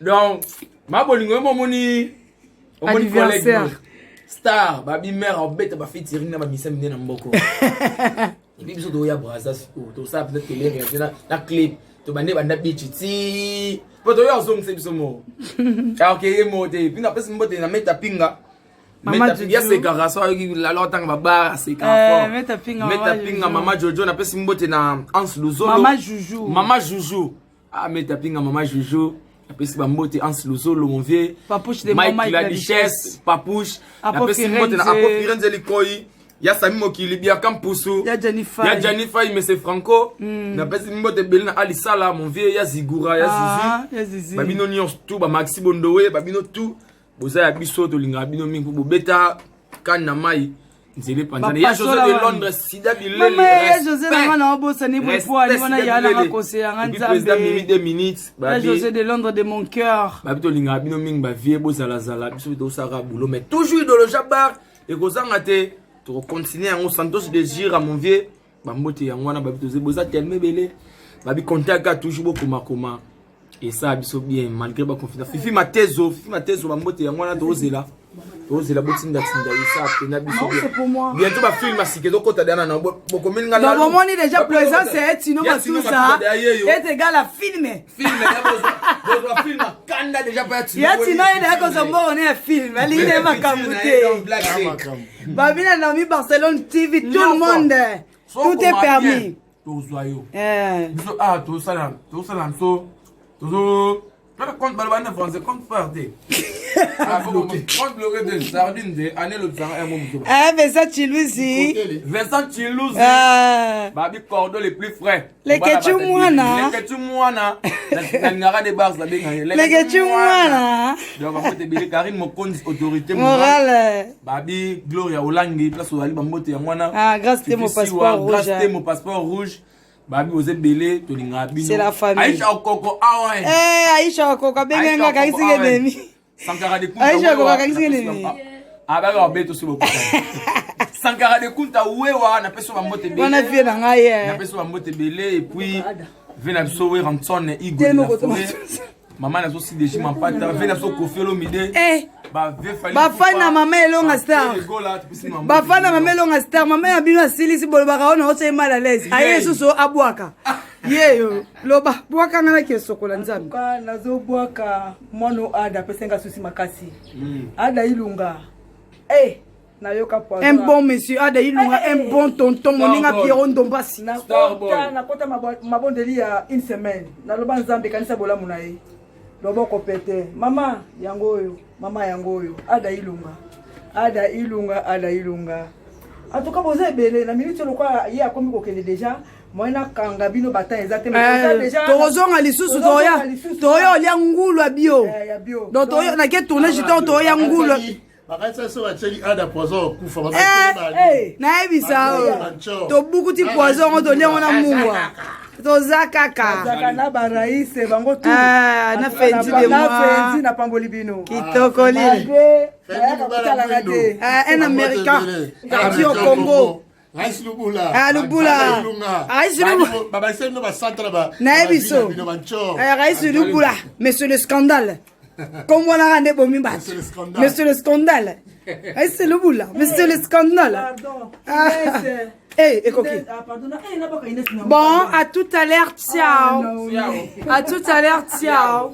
Donc ma bolingo yo momoni omoni collègue star babi mère obeta ba featuring na ba misa minene na mboko. epuis biso toya braza sikoyo tosala mpenza tele réalité na clip tobande banda bichi ti mpo toya ozongisa biso moko alors ke ye moko te epuis napesi mbote na meta pinga yasekaka so ayoki lalo atanga babar asekaka meta pinga mama jojo napesi mbote na anse luzolo mama juju Ah, Meta Pinga, Mama Jojo. Napesi ba mbote Hans Luzolo, mon vieux. Papouche de Mike Mike la la Duchesse, Papouche. Apo Napesi mbote na Firenze. Apo Firenze Likoyi. Ya Sami Mokili, Biaka Mpusu. Ya Jenny Fay. Ya Jenny Fay, Monsieur Franco. Napesi mbote ebele na Ali Sala, mon vieux. Ya Zigura, ya Ah, Zizi. ya Zizi. Babino nyonso tout, ba Maxi Bondowe, babino tout. Boza ya biso, tolingaka bino mingi. Bobeta kan na mai. Nzela epanzana. Ya José de Londres, Sida Bilele. Mama ya José na nga na obosani boye po ali wana ya nanga conseiller nga Nzambe. Président Mimi 2 minutes. Ya José de Londres de mon cœur. Babi tolingaka bino mingi ba vieux bozala zala biso tosaka boulot mais toujours idéologie bar ekozanga te tokocontinue yango Santos de Gira mon vieux bambote yango wana babi toze boza tellement ebele babi contact toujours bokomakoma esala biso bien malgré baconfidence fifi matezo fifi matezo bambote yango wana tozela tozela botindatinda esala mpena biso bien bientôt bafilme ya sika ezokota dana na bokomeli nga donc bomoni déjà présence ya etino matusa est égal à film bozwa film kanda déjà pa ya tino ye deya kozwa mbongo ne ya film alingi na ye makambo te babi na Naomi Barcelone TV tout le monde tout est permis tozwa yo biso awa tozosala tozosala biso tozo tala compte baloba na français compte frère te compte bloqué te sardine te année lobisaka yango moto Vincent Chiluzi Vincent Chiluzi babi cordon le plus frais Lekechu mwana Lekechu mwana nalingaka de bars babenga ye Lekechu mwana donc bambote ebele Karine Mokonzi autorité morale babi Gloria Olangi place ozali bambote yango wana ah grâce te mon passeport rouge grâce te mon passeport rouge babi oza ebele tolingaka bino c'est la famille Aisha Okoko awa eh Aisha Okoko abenga nga kangisi ngenemi Sankara de Kunta Aisha Okoko kangisi ngenemi abaka babeto soki bokutani Sankara de Kunta wewa napesi bambote ebele wana vie na ngai eh napesi bambote ebele et puis vie na biso Werrason Igwe de la forêt mama na biso CDG Mampata vie na biso Koffi Olomide eh. Bafani na mama Elonga Star, bafani na mama Elonga Star, mama ya bino asilisi, bolobaka oyo naotya ye mal à l'aise, aye lisusu abwaka ye yo loba bwaka nga naki esokola Nzambe. Nazobwaka mwana Ada, apesi nga susi makasi. Ada Ilunga, hey, nayoka poison. Un bon monsieur Ada Ilunga, un bon tonton, moninga Pierrot Ndombasi. Nakota mabondeli ya une semaine, naloba Nzambe kanisa bolamu na ye, loboko pete mama yango oyo, mama yango oyo, Ada Ilunga, Ada Ilunga, Ada Ilunga. En tout cas boza ebele na minute lokola ye akomi kokende déjà, moye nakanga bino batan eza te. Tokozonga lisusu, toya toya olia ngulu ya bio. Donc toya nake tournage ntango toya ngulu. Bakanisa so batieli Ada poison, okufa. Nayebisa oyo tobukuti poison yango, toliango na mungwa, toza kaka na baraise bango. Na Fendi de moi napamboli bino. Kitoko lile, un Américain parti au Congo. Raïs Lubula. Ah, Lubula. Raïs Lubula. Babakisa bino bacentre ba. Nayebi so. Raïs Lubula, monsieur le scandale. Kombo wana nde bomi bato. Monsieur le scandale. Raïs Lubula, monsieur le scandale. Ah. Eh, ekoki. Bon, à tout à l'heure, ciao. À tout à l'heure, ciao.